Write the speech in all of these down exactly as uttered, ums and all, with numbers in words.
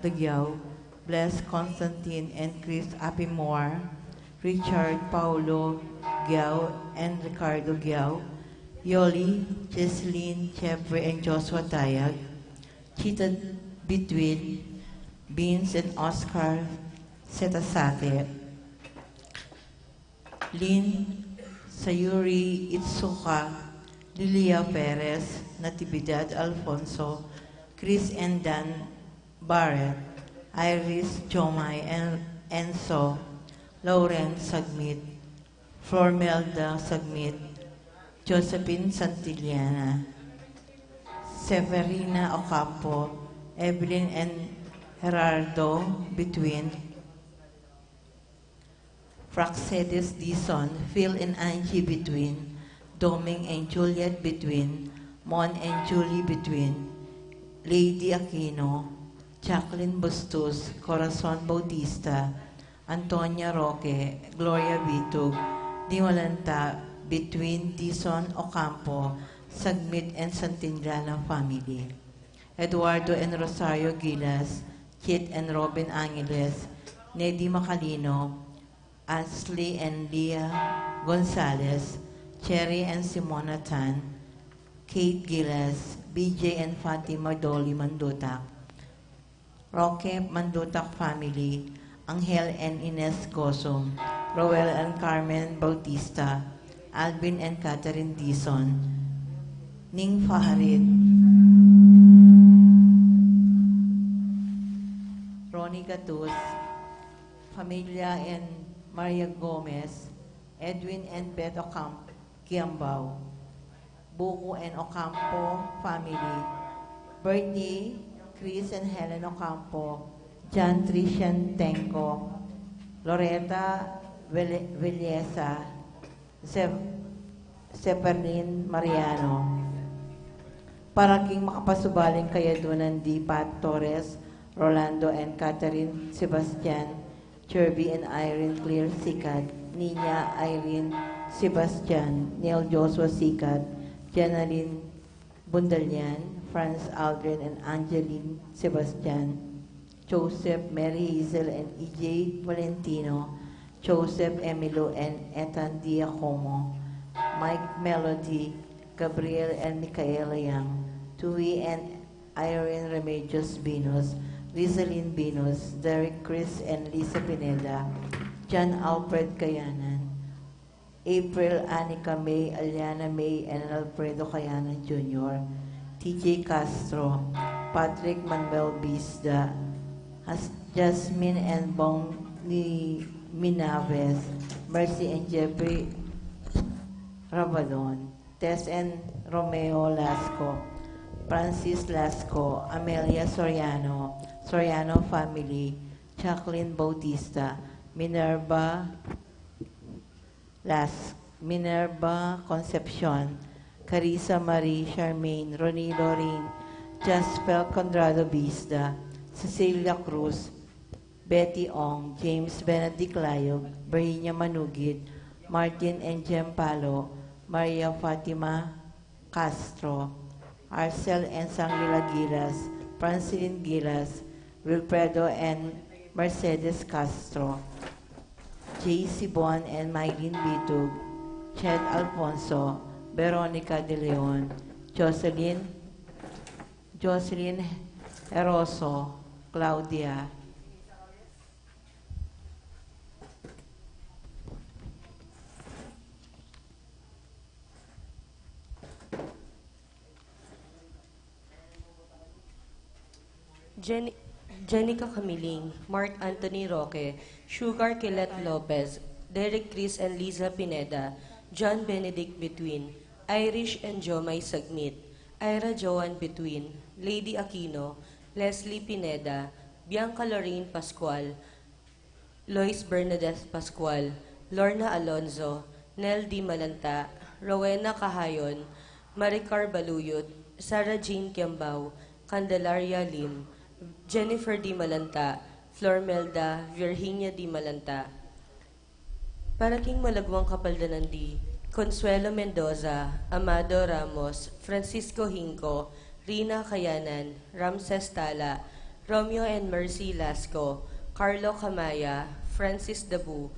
Giao, Bless Constantine and Chris Apimor, Richard Paulo Giao and Ricardo Giao, Yoli, Jesselyn, Jeffrey and Joshua Tayag, Chita Bitwil, Vince and Oscar Setasate, Lynn Sayuri Itsuka, Lilia Perez, Natividad Alfonso, Chris and Dan Barrett, Iris Jomai and Enzo, Lauren Sagmit, Flormelda Sagmit, Josephine Santillana, Severina Ocampo, Evelyn and Gerardo Between, Praxedes Dizon, Phil and Angie Between, Doming and Juliet Between, Mon and Julie Between, Lady Aquino, Jacqueline Bustos, Corazon Bautista, Antonia Roque, Gloria Vitug, Dimalanta Between, Dizon Ocampo, Sagmit and Santillana family. Eduardo and Rosario Gilas, Kit and Robin Angeles, Nedy Macalino, Ashley and Leah Gonzalez, Cherry and Simona Tan, Kate Gilas, B J and Fatima Dolly Mandutak, Roque Mandutak family, Angel and Ines Gosum, Roel and Carmen Bautista, Alvin and Catherine Dizon, Ning Faharit, Ronnie Gatus, Familia and Maria Gomez, Edwin and Beth Ocamp-, Kiambao, Buku and Ocampo family, Bernie, Chris and Helen Ocampo, John Trician Tenco, Loretta Vele-, Velleza, Sep-, Seferin Mariano. Para king makapasubaling kayadunan di Pat Torres, Rolando and Catherine Sebastian, Jervy and Irene Claire Sikat, Nina Irene Sebastian, Neil Joshua Sikat, Janalyn Bundalian, Franz Aldrin and Angeline Sebastian, Joseph, Mary Hazel and E J Valentino, Joseph, Emilio and Ethan Diacomo, Mike, Melody, Gabriel and Micaela Young, Tui and Irene Remedios Binos, Rizalyn Binos, Derek, Chris and Lisa Pineda, John Alfred Kayanan, April, Anika May, Aliana May and Alfredo Kayanan Junior, T J Castro, Patrick Manuel Bisda, Has-, Jasmine and Bong ni Minaves, Mercy and Jeffrey Rabadon, Tess and Romeo Lasco, Francis Lasco, Amelia Soriano, Soriano family, Jacqueline Bautista, Minerva Las-, Minerva Concepcion, Carissa Marie Charmaine, Ronnie Loring, Jasper Conrado Bisda, Cecilia Cruz, Betty Ong, James Benedict Layog, Virginia Manugid, Martin and Jem Palo, Maria Fatima Castro, Arcel and Sangila Gilas, Francilin Gilas, Wilfredo and Mercedes Castro, Jay Sibon and Mylene Bitug, Chet Alfonso, Veronica De Leon, Jocelyn, Jocelyn Eroso, Claudia, Jenny, Jenica Camiling, Mark Anthony Roque, Sugar Kilet Lopez, Derek Chris and Liza Pineda, John Benedict Between, Irish and Jomai Sagmit, Ira Joan Between, Lady Aquino, Leslie Pineda, Bianca Lorraine Pascual, Lois Bernadette Pascual, Lorna Alonzo, Nel D. Malanta, Rowena Cahayon, Maricar Baluyot, Sarah Jean Kiambao, Candelaria Lim, Jennifer D. Malanta, Flormelda Virginia D. Malanta. Para king malagwang kapaldanan di Consuelo Mendoza, Amado Ramos, Francisco Hinco, Rina Kayanan, Ramses Tala, Romeo and Mercy Lasco, Carlo Camaya, Francis Dabu,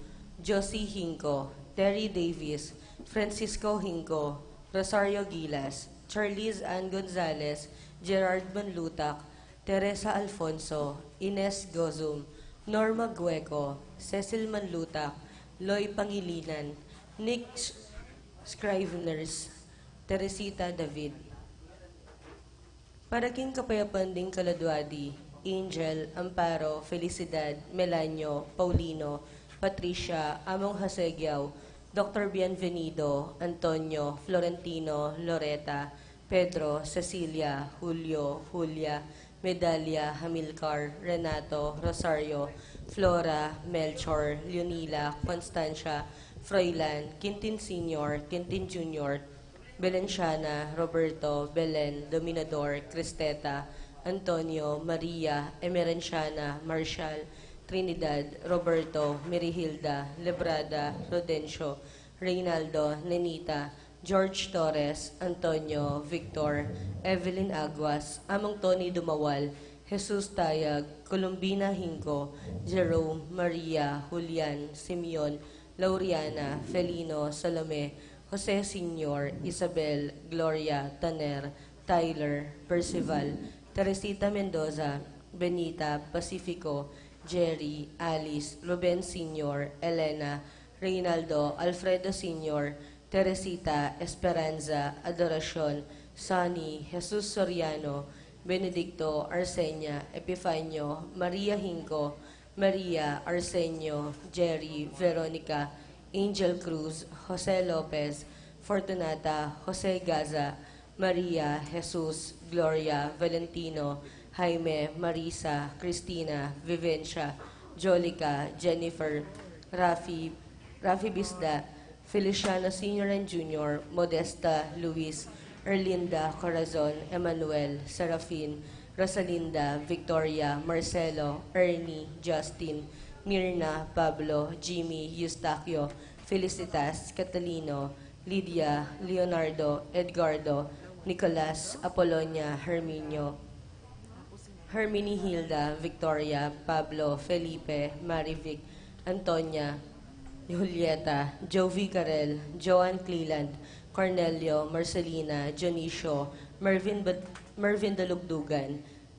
Josie Hinco, Terry Davis, Francisco Hinco, Rosario Gilas, Charlize Ann Gonzalez, Gerard Manlutak, Teresa Alfonso, Ines Gozum, Norma Gueco, Cecil Manlutak, Loy Pangilinan, Nick Scriveners, Teresita David. Para king kapayapan ding kaladua di, Angel, Amparo, Felicidad, Melanio, Paulino, Patricia, Among Jose Giao, Doktor Bienvenido, Antonio, Florentino, Loreta, Pedro, Cecilia, Julio, Julia, Medalia, Hamilcar, Renato, Rosario, Flora, Melchor, Leonila, Constancia, Froilan, Quintin Senior, Quintin Junior, Belenciana, Roberto, Belen, Dominador, Cristeta, Antonio, Maria, Emerenciana, Marshall, Trinidad, Roberto, Merihilda, Lebrada, Rodencio, Reynaldo, Nenita, George Torres, Antonio, Victor, Evelyn Aguas, Among Tony Dumawal, Jesus Tayag, Columbina Hinco, Jerome, Maria, Julian, Simeon, Lauriana, Felino, Salome, Jose Senior, Isabel, Gloria, Taner, Tyler, Percival, Teresita Mendoza, Benita, Pacifico, Jerry, Alice, Ruben Senior, Elena, Reynaldo, Alfredo Senior, Teresita, Esperanza, Adoracion, Sonny, Jesus Soriano, Benedicto, Arsenia, Epifanio, Maria Hinco, Maria, Arsenio, Jerry, Veronica, Angel Cruz, Jose Lopez, Fortunata, Jose Gaza, Maria, Jesus, Gloria, Valentino, Jaime, Marisa, Cristina, Vivencia, Jolica, Jennifer, Rafi, Rafi Bisda, Feliciano Senior and Junior, Modesta, Luis, Erlinda, Corazon, Emmanuel, Serafin, Rosalinda, Victoria, Marcelo, Ernie, Justin, Mirna, Pablo, Jimmy, Eustaquio, Felicitas, Catalino, Lydia, Leonardo, Edgardo, Nicolas, Apolonia, Herminio, Herminihilda, Victoria, Pablo, Felipe, Marivic, Antonia, Julieta, Jovi Carel, Joan Cleland, Cornelio, Marcelina, Dionisio, Mervin, Bad- Mervin Dalugdugan,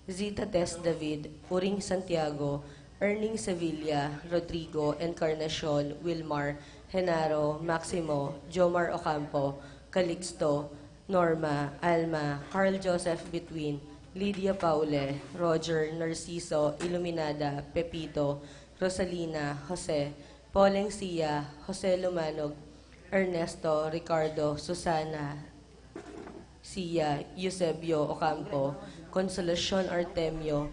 Zita Tess David, Uring Santiago, Erning Sevilla, Rodrigo Encarnacion, Wilmar, Genaro, Maximo, Jomar Ocampo, Calixto, Norma, Alma, Carl Joseph Between, Lydia Paule, Roger, Narciso, Iluminada, Pepito, Rosalina, Jose, Poleng Sia, Jose Lumanog, Ernesto, Ricardo, Susana, Sia, Eusebio Ocampo, Consolacion Artemio,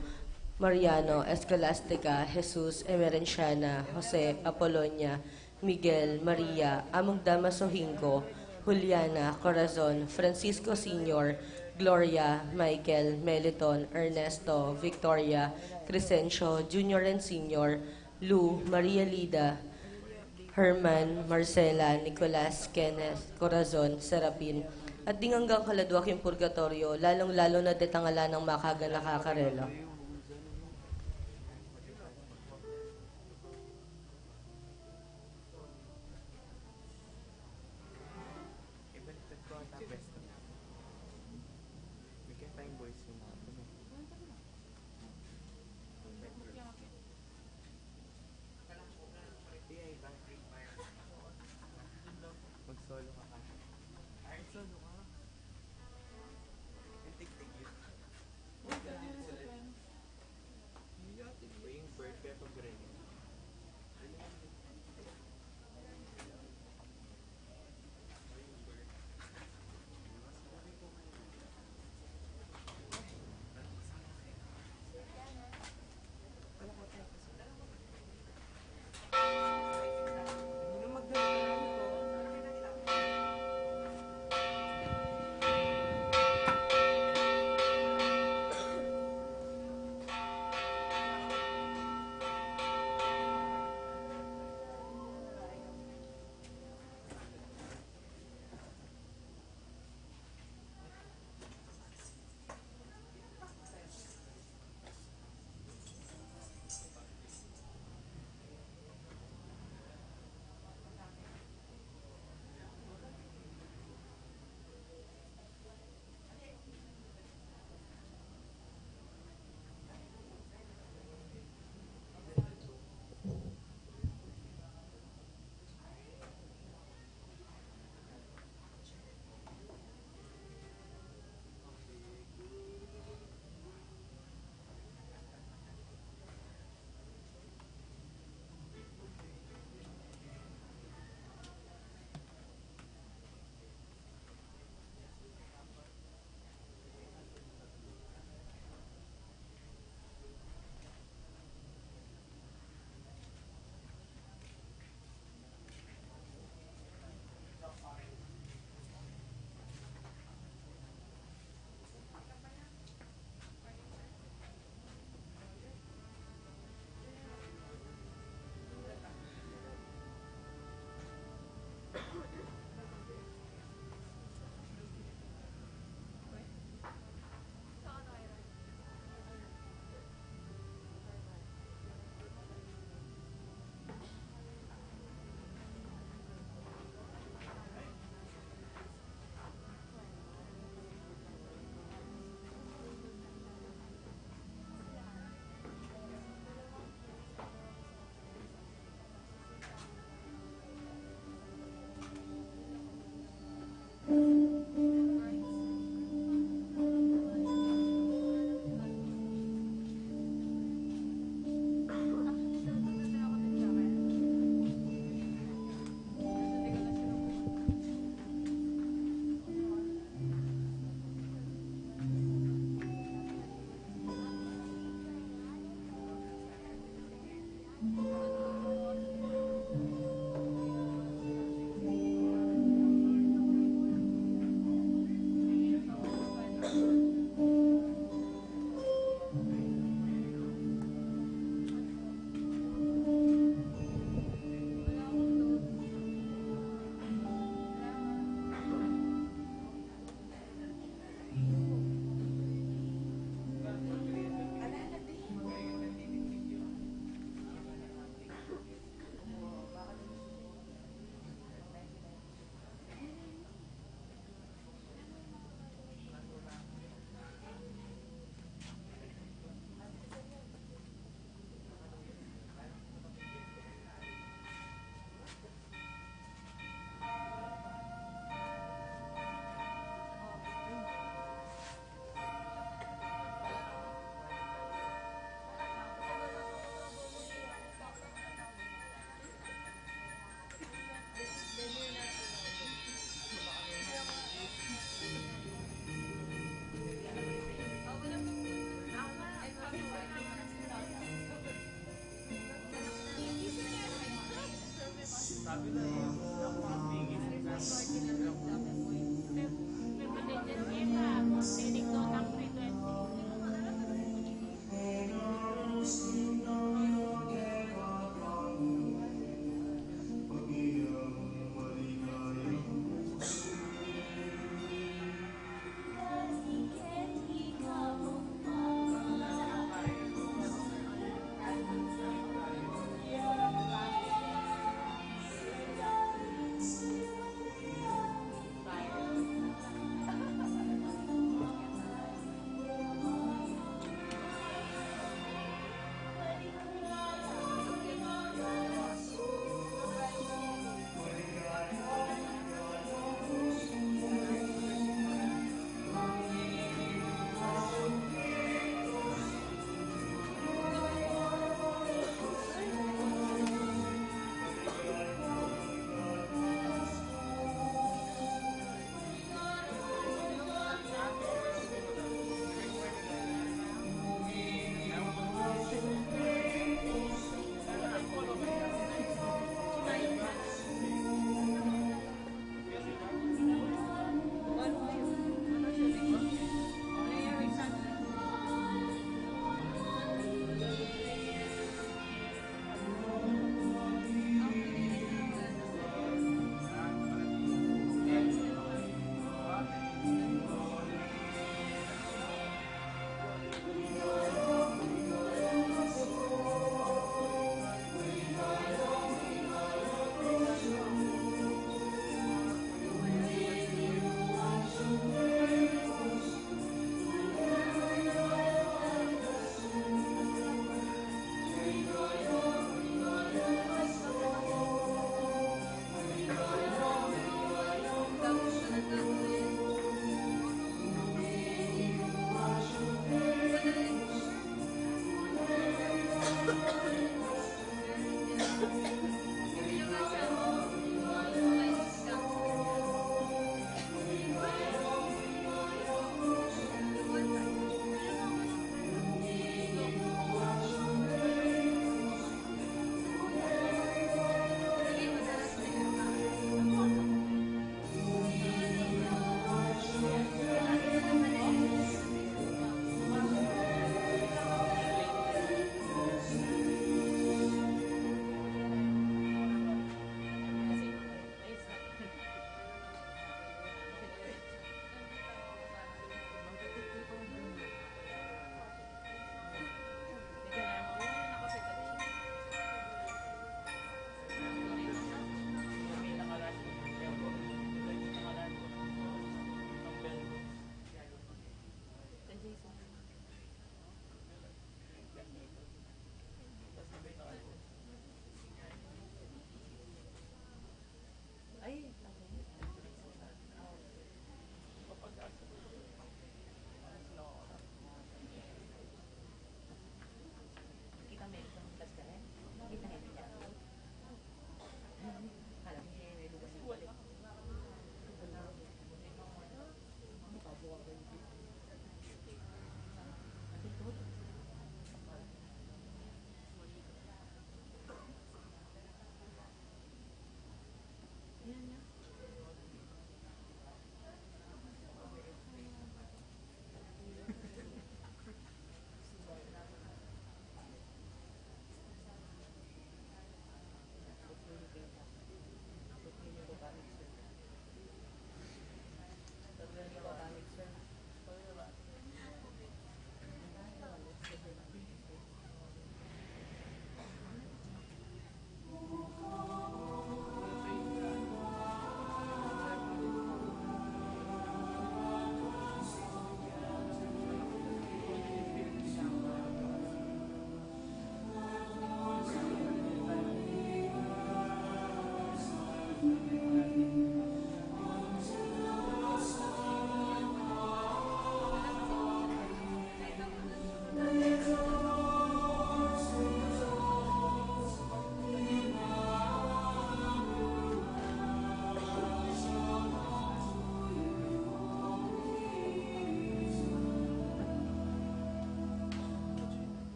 Mariano, Escolastica, Jesus, Emerenciana, Jose, Apolonia, Miguel, Maria, Among Damaso Hinco, Juliana, Corazon, Francisco Senior, Gloria, Michael, Meliton, Ernesto, Victoria, Crescencio, Junior and Senior, Lu, Maria Lida, Herman, Marcela, Nicolas, Kenneth, Corazon, Serapin, at ding anggang kaladua king purgatoryo, lalong-lalo na detang ala nang makaganaka karela. Mag-solo ka, Kasha. Ay, solo ka? Yung tigtig yun. Uy, yung bird, kaya pag-ring.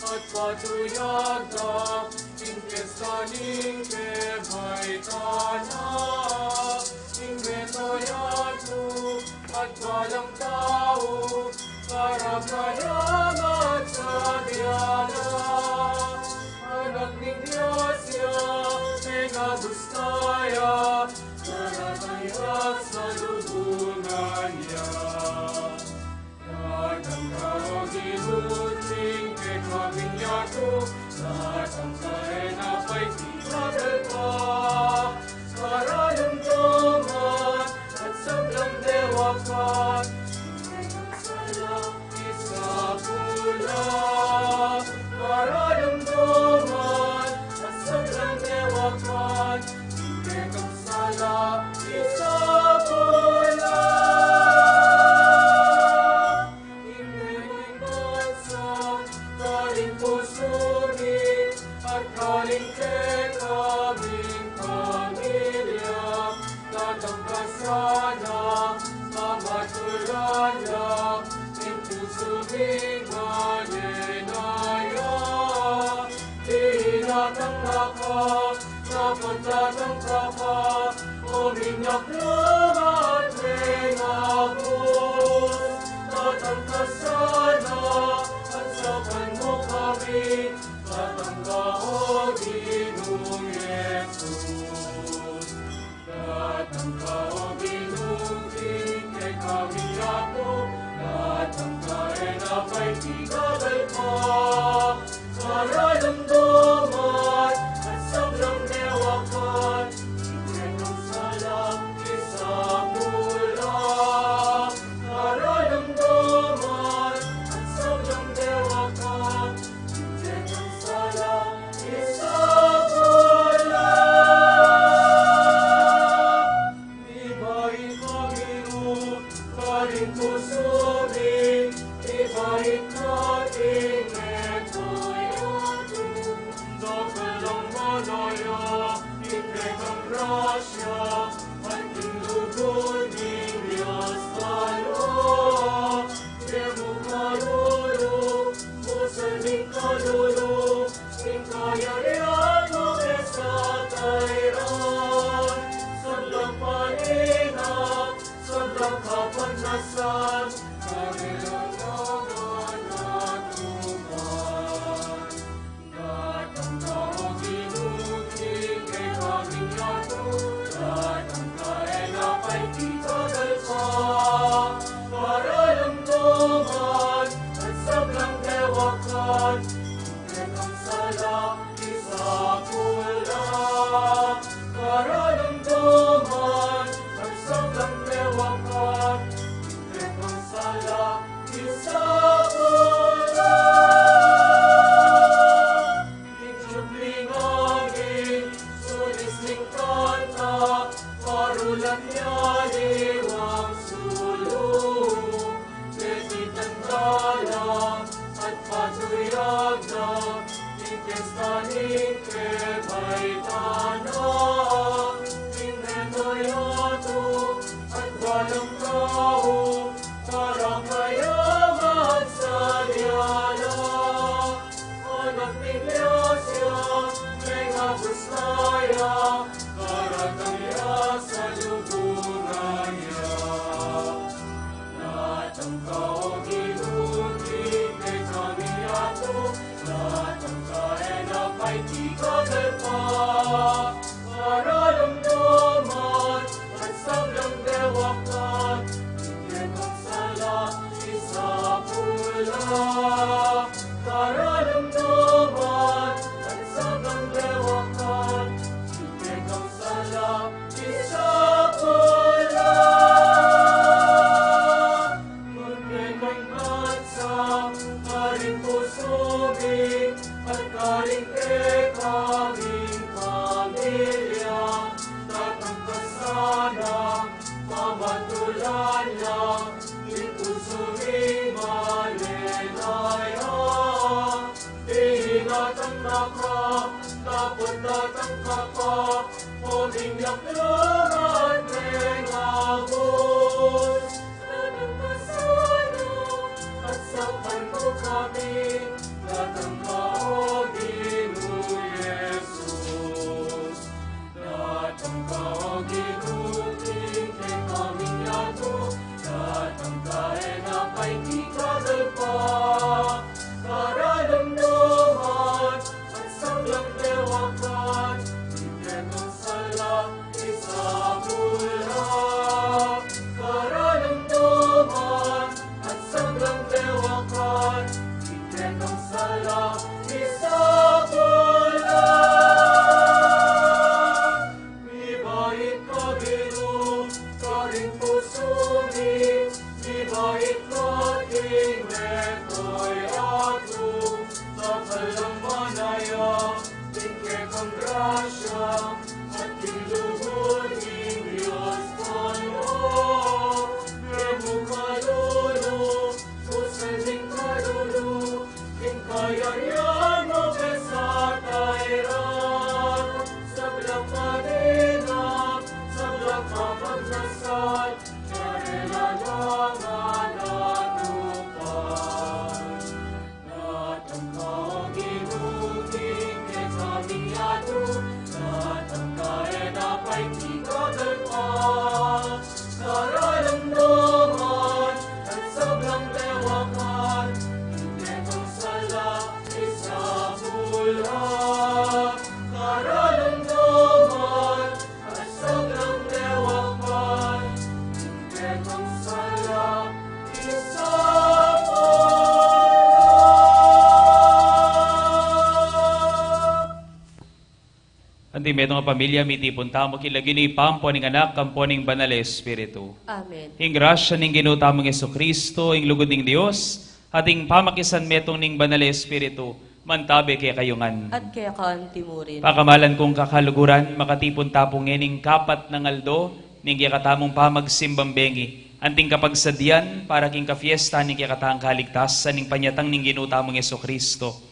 At patuyag da ing pesta ning kebaitan na, ing meto yatu at balang tau, para kaya at sa diala. Anak ning grasya, mengabuskaya, daratang ya sa lubungan ya. Datang ka, O Ginu, king kekaming yatu, datang ka, e na paitigagad pa. Para damdaman at sablang dewakan, ing kekang sala isapul la. Para damdaman at sablang dewakan, ing kekang sala isapul la. Ing kekang bansa, karing pusu mi, at karing kekaming pamilya, datang ka sana, pamatulan na ing pusu ming malinaya. Dinatang na ka, dapat datang ka pa, o minyak na at mengabuskaya. Datang ka sana, at saupan mu kami, datang ka, O Ginung Jesus. Datang ka, O Ginu, king kekaming yatu, datang ka, e na paitigagad pa. Para damdaman at sablang dewakan, ing kekang sala isapul la. Para damdaman at sablang dewakan, ing kekang sala isapul la. Ibpa ing Ginu karing pusu mi, ibpa ing ating meto yatu. Dakal nang manaya ing kekang grasya, at ing lugud ning Dios Ginu. Kemu kalulu, pusu ning kalulu, ing kayarian mu e sa tairan, sablang pangina, sablang kapanasan, kabilang naman at tuman. Datang ka, O Ginu, king kekaming yatu, datang ka, e na paitigagad pa. Para damdaman at sablang dewakan, ing kekang sala isapul la. Para damdaman at sablang dewakan, ing kekang sala isapul la. Ing sukling angin, sulis ning kanta, parulan ya liwang sulu. Deti tanda la at patuyag da ing pesta ning kebaitan na, ing meto yatu at balang tau, para kaya at sa diala. Anak ning grasya, mengabuskaya, daratang ya sa lubungan ya. Datang ka, O Ginu, king kekaming yatu, datang ka, e na paitigagad pa. Para damdaman at sablang dewakan, ing kekang sala isapul la. Para damdaman at sablang dewakan, ing kekang sala isapul la. Ing kekang bansa, karing pusu mi, at karing kekaming pamilya, datang ka sana, pamatulan na ing pusu ming malinaya. Dinatang na ka, dapat Datang ka pa, o minyak lumat mengabus. Datang ka sana, at sakpan mu kami. Datang ka, o Ginu Jesus. Datang ka, o Ginu, king kekaming yatu. Datang ka, e na paikiagal pa. Karalum naman, at sablang dewakan, ing kekang sala, isapul da. Karalum naman, at sablang dewakan, ing kekang sala, isapul da. Mibait ka Ginu, karing pusu mi, mibait ka king metung a yatu, dakal a manaya, ing kekang grasya, at king lugud ning Dios Ginu, e mu kalulu, King kayarian mu, pesat a iran, sablang madinat, sablang kapagdasal, karela naman at upal. Datang ka, o Ginu, king kekaming yatu, datang ka, e na paikiagal pa. Karalum naman, at sablang dewakan, ing kekang sala, isapul da. Karalum naman, at sablang dewakan, ing kekang sala, isapul da. Anti metung a pamilya, mitipun tamu king lagyu ning Ibpa, ampo ning Anak, ampo ning Banal a Espiritu. Amen. Ing grasya ning Ginu tamung Jesucristo, ing lugud ning Dios, at ing pamakisanmetung ning Banal a Espiritu, mantabe kekayu ngan. At keka anti murin. Pakamalan kung kakaluguran, makatipun ta pu ngening kapatnang aldo ning kekatamung pamagsimbang bengi, anting kapagsadian para king kapiestan ning kekatang kaligtasan ning panyatang ning Ginu tamung Jesucristo.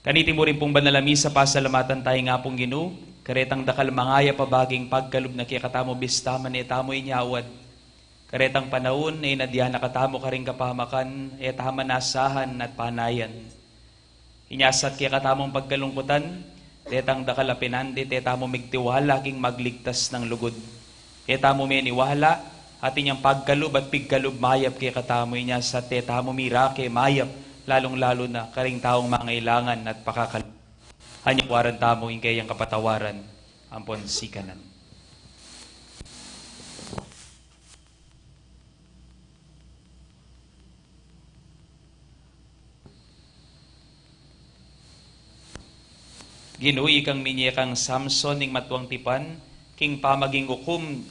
Kaniti mu rin pung banal a misa, pasalamatan ta ing Apung Ginu, karetang dakal a mangayap a baging pagkalub na kekatamu, bista man e tamu inyawad. Karetang panaun, e na dyan na katamu karing kapamakan, e tamu man asahan at panayan. Inya sa kekatamung pagkalungkutan, detang dakal a pinandit, e tamu migtiwala king magligtas nang lugud. E tamu meniwala, atin yang pagkalub at pigkalub mayap kekatamu, inya sa e tamu mirake mayap, lalung-lalu na karing taung mangailangan at pakakalub. Anya waran tamu ing keyang kapatawaran ampon sikanan. Ginu, ikang minye kang Samson ning matuang tipan, king pamaging ukum,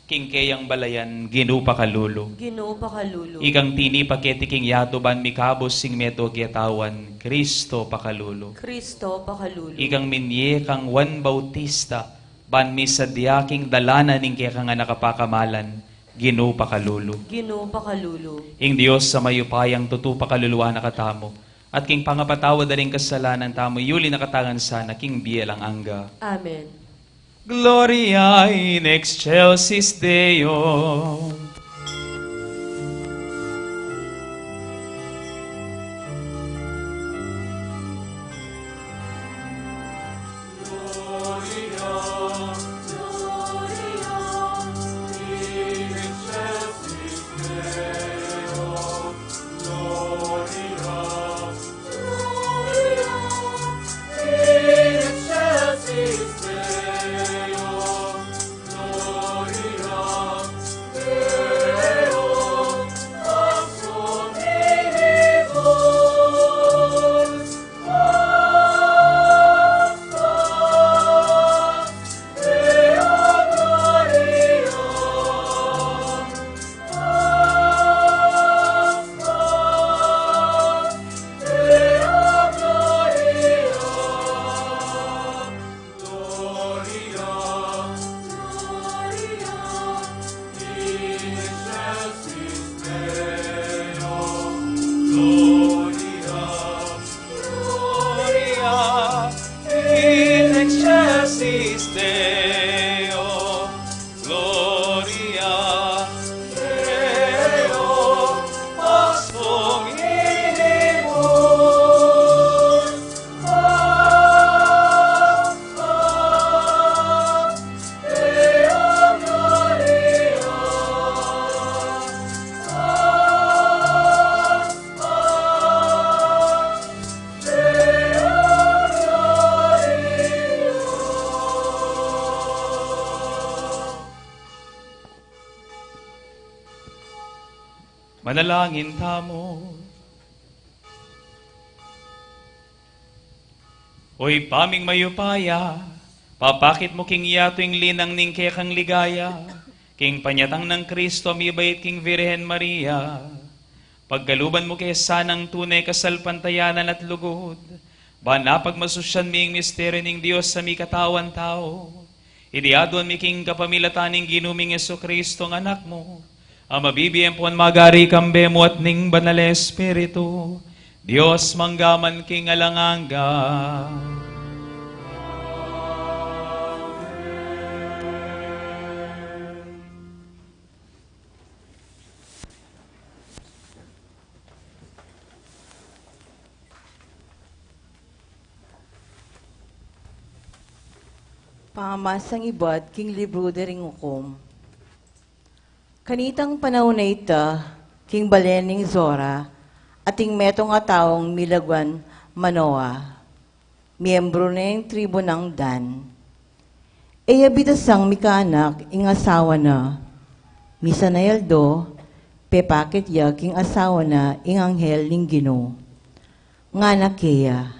king keyang balayan, Ginu pakalulu. Ginu pakalulu. Ikang tinipa keti king yatu ban mikabus ing metung a ketawan, Kristo pakalulu. Kristo pakalulu. Ikang minye kang Juan Bautista, ban misadya king dalanan ning kekang anak a pakamalan, Ginu pakalulu. Ginu pakalulu. Ing Dios a mayupayang tutu pakaluluan na katamu, at king pangapatawad da ring kasalanan tamu, yuli na katamu ngan sana king bie alang angga. Amen. Gloria in excelsis Deo. Deo, Gloria Deo, Pax Dominibus, Pax, Pax Deo Gloria, Pax, Pax Deo Gloria. Manalangin tamu. O Ibpa ming mayupaya, papakit mu king yatu ing linang ning kekang ligaya, king panyatang nang Kristo a mibait king Virgen Maria. Pagkaluban mu ke sanang tune kasalpantayanan at lugud, ban apagmasusyan mi ing misteryu ning Dios a mikatawan tau. Iti aduan mi king kapamilatan ning Ginu ming Jesucristo a Anak mu, a mabibie ampon magari kambe mu at ning Banal a Espiritu, Dios mangga man king alang angga. Pamamasang ibat king libru da ring Ukum. Kanitang panaun a ita, king balen ning Zora, ating metung a taung milaguan Manoa, miembru neng tribu nang Dan. E ya bitasang mikaanak ing asawa na. Misan a aldo, pepakit ya king asawa na ing anghel ning Ginu. Ngana keya,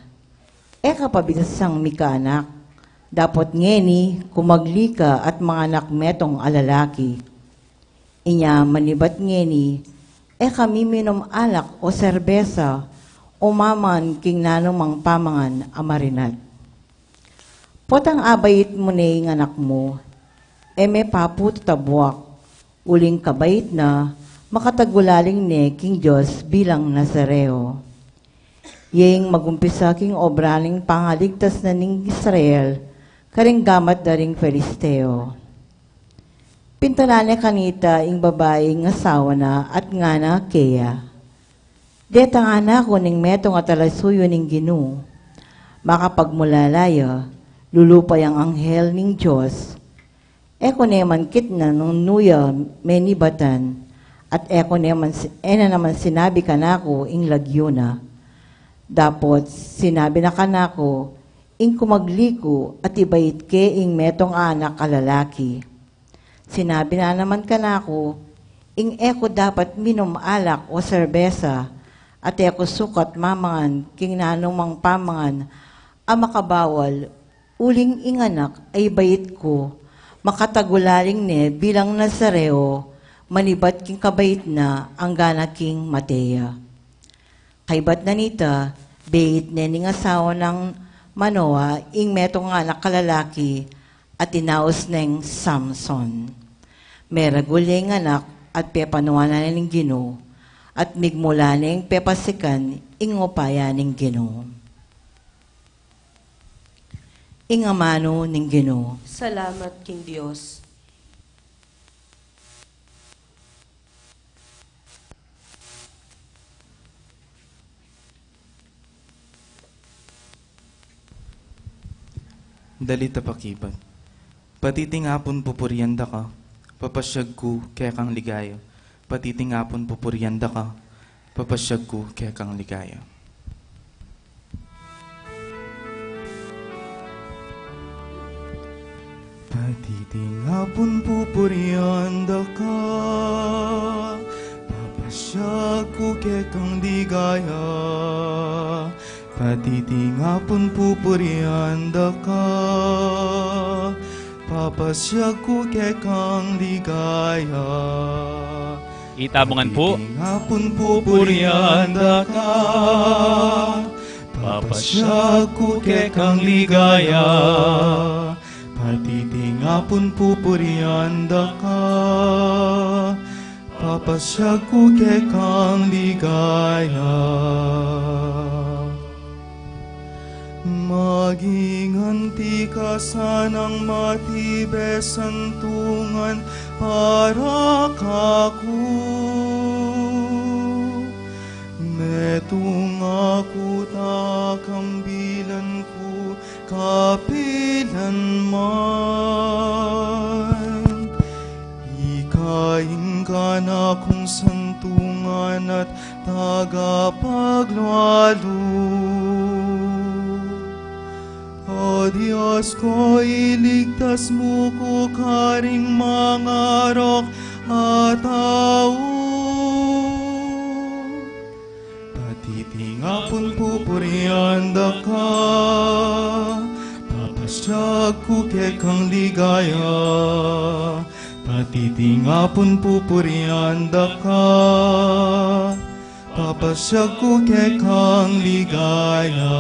"E ka pa bitasang mikaanak, dapot ngeni kumagli ka at manganak metung a lalaki." Inya manibat ngeni, "E kami minum alak o serbesa, o mamangan king nanumang pamangan a marinat." Potang abait mu ne ing anak mu, e me papu tatabuak, uling kabait na, makatagulaling ne king Dios bilang Nazareo. Yeng magumpisa king obra ning pangaligtas na ning Israel, karing gamat da ring Filisteo. Pintalan ne kanita ing babaing asawa na at ngana keya, "Deta ngana ku ning metung a talasuyu ning Ginu, makapagmulala ya, lulupa yang anghel ning Dios." E ku ne man kitnan nung nu ya menibatan, at e ku ne man si-, e na naman sinabi kanaku ing lagyu na. Dapot sinabi na kanaku ing kumagli ku at ibait ke ing metung a anak a lalaki. Sinabi na naman kanaku ing e ku dapat minum alak o serbesa, at e ku sukat mamangan king nanumang pamangan a makabawal, uling ing anak a ibait ku, makatagulaling ne bilang Nazareo, manibat king kabait na anggana king mate ya. Kaybat na nita, beit ne ning asawa nang Manoa ing metung a anak a lalaki, at inaus neng Samson. Meragul ya ing anak at pepanuan na ning Ginu, at migmula neng pepasikan ing upaya ning Ginu. Ing amanu ning Ginu. Salamat king Dios. Dalit a pakibat. Patiting apun pupurian da ka, papasyag ku kekang ligaya. Patiting apun pupurian da ka, papasyag ku kekang ligaya. Patiting apun pupurian da ka, papasyag ku kekang ligaya. Patiting apun pupurian da ka, papasyag ku kekang ligaya. Ita mu ngan pu. Patiting apun pupurian da ka, papasyag ku kekang ligaya. Patiting apun pupurian da ka, papasyag ku kekang ligaya. Maging anti ka sanang matibe santungan para kaku. Metung aku ta kambilan ku kapilanman. Ika ing kanakung santungan at tagapaglwalu. O Dios ku, iligtas mu ku karing mangarok a tau. Patiting apun pupurian da ka, papasiag ku kekang ligaya. Patiting apun pupurian da ka, papasiag ku kekang ligaya.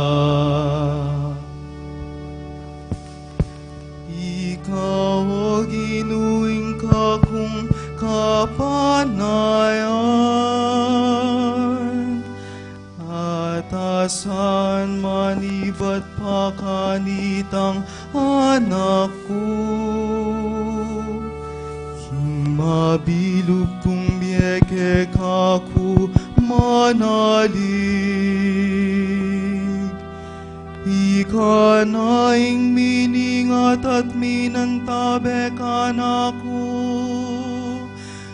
Ika, o Ginu, ing kakung kapanayan, at asan manibat pa kanitang anak ku. King mabilug kung bie keka ku manalig. Ika na ing miningat at minantabe kanaku,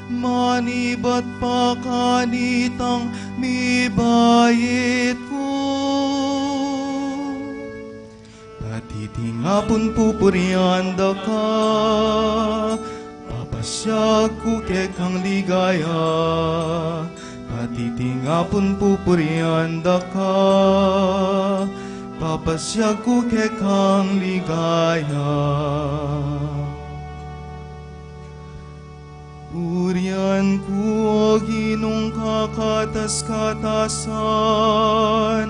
manibat pa kanitang mibait ku. Patiting apun pupurian da ka, papasiag ku kekang ligaya. Patiting apun pupurian da ka, papasiag ku kekang ligaya. Purian ku, o Ginung kakatas-katasan,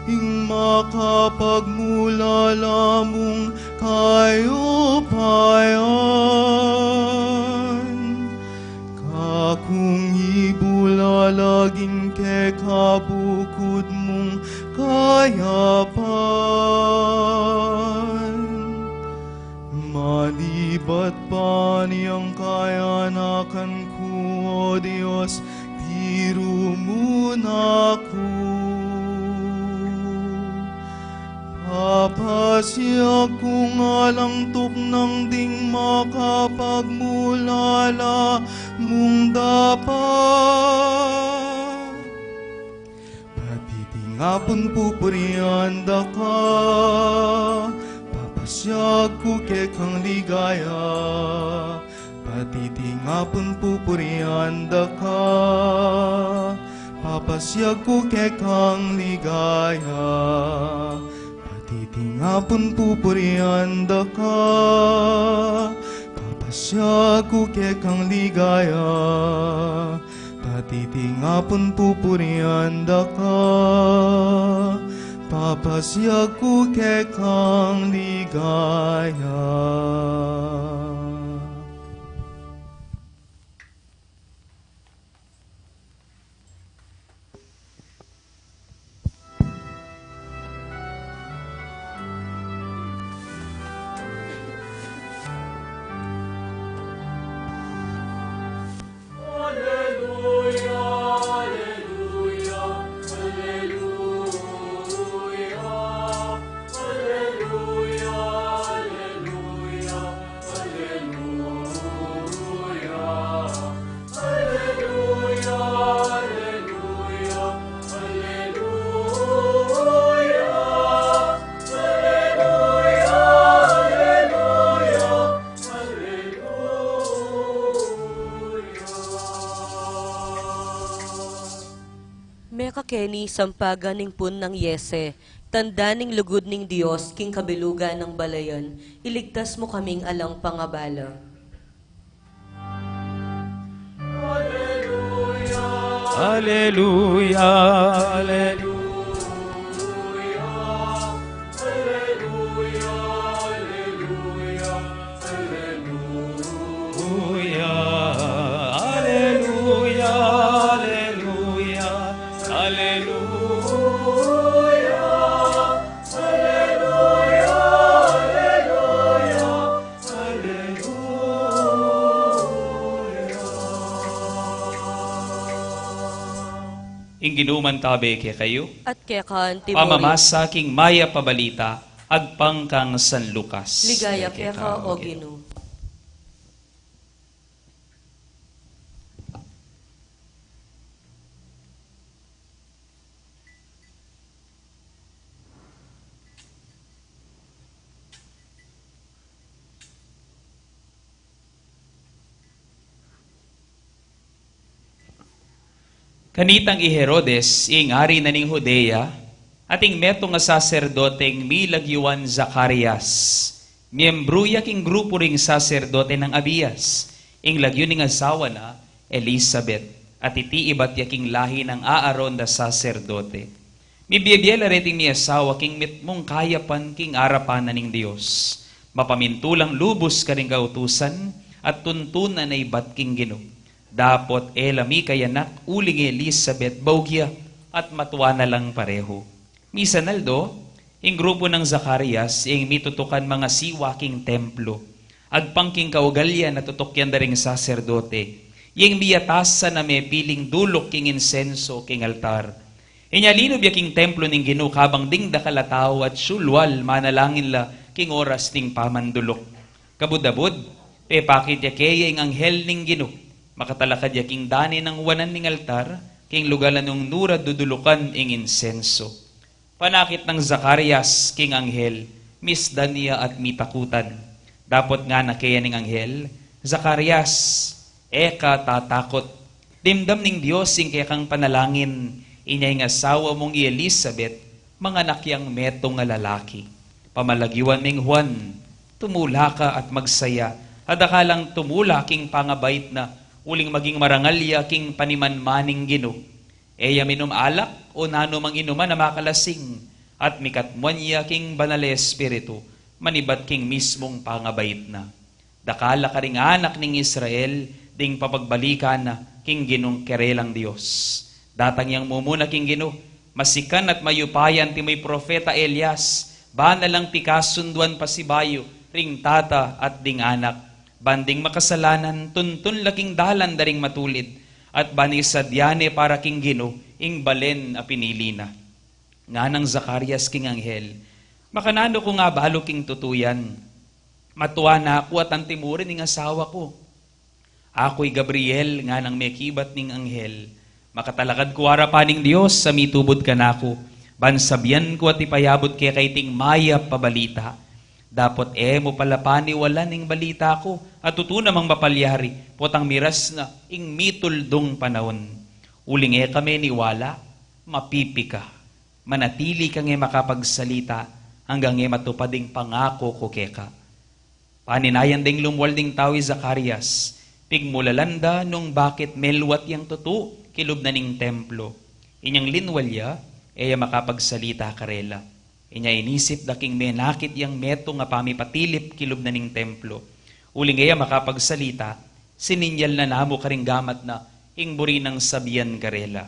ing makapagmulala mung kayupayan. Kakung ibulala king keka bukud mung kayapan. Manibat pa niang kayanakan ku, o Dios, tiru mu na ku. Papasiag kung alang tuknang ding makapagmulala mung dapat. Patiting apun pupurian da ka, papasiag ku kekang ligaya. Patiting apun pupurian da ka, papasiag ku kekang ligaya. Patiting apun pupurian da ka, papasiag ku kekang ligaya. Patiting apun pupurian da ka, papasiag ku kekang ligaya. Mekakeni sampagan ning pun nang Yese, tanda ning lugud ning Dios king kabilugan nang balayan, iligtas mu kaming alang pangabala. Aleluya, aleluya, aleluya, aleluya, aleluya, aleluya, aleluya, aleluya. Ginu mantabe kekayu. At keka naman. Pamamasa king mayap a balita agpang kang San Lucas. Ligaya keka, O Ginu. Kanitang i Herodes, ing ari na ning Judea, ating metung a saserdoteng milagyuan Zacarias, miyembru ya king grupu ring saserdote nang Abias, ing lagyu ning asawa na, Elisabet, at iti ibat ya king lahi nang Aaron da saserdote. Mibie-bie la reting miasawa king mitmung kayapan king arapan na ning Dios. Mapamintulang lubus karing kautusan, at tuntunan na ibat king Ginu. Dapot e la mikayanak uling i Elisabet baug ya, at matua na lang parehu. Misan aldo, ing grupu nang Zacarias, ing mitutukan mangasiwa king templo. Agpang king kaugalyan a tutukyan da ring saserdote, ing miyatasan a mepiling duluk king insenso king altar. Inya linub ya king templo ning Ginu kabang ding dakal a tau at sulwal manalangin la king oras ning pamanduluk. Kabud-abud, pepakit ya keya ing anghel ning Ginu. Makatalakad ya king dani nang wanan ning altar, king lugal a nung nura dudulukan ing insenso. Panakit nang Zacarias king anghel, misdan ya at mitakutan. Dapot ngana keya ning anghel, Zacarias, e ka tatakut. Dimdam ning Dios ing kekang panalangin, inya ing asawa mung i Elisabet, manganak yang metung a lalaki. Pamalagyuan meng Juan, tumula ka at magsaya, at dakal lang tumula king pangabait na, uling maging marangal ya king panimanman ning Ginu. E ya minum alak o nanu mang inuman a makalasing, at mikatmuan ya king Banal a Espiritu, manibat king mismung pangabait na. Dakal a karing anak ning Israel ding papagbalikan na king Ginung kerelang Dios. Datang yang mumuna king Ginu, masikan at mayupaya anti may propeta Elias, bana lang pikasunduan pasibayu ring tata at ding anak. Ban ding makasalanan, tuntun la king dalan da ring matulid, at ban isadyane para king Ginu ing balen a pinili na. Nganang Zacarias king anghel, makananu kung abalu king tutu yan? Matua na ku at anti mu rin ing asawa ku. Aku i Gabriel, nganang mekibat ning anghel. Makatalakad ku arapan ning Dios a mitubud kanaku, ban sabian ku at ipayabut keka iting mayap a balita. Dapot e mu pala paniwalan ing balita ku, at tutu namang mapalyari, potang miras na ing mituldung panaun. Uling e ka meniwala, mapipi ka. Manatili kang e makapagsalita anggang e matupad ing pangaku ku keka. Paninayan deng lumwal ding tau i Zacarias, pigmulalan da nung bakit melwat yang tutu kilub na ning templo. Inyang linwal ya, e ya makapagsalita karela. Inya inisip da king menakit yang metung a pamipatilip kilub na ning templo. Uling e ya makapagsalita, sininyal na namu karing gamat na ing buri nang sabian karela.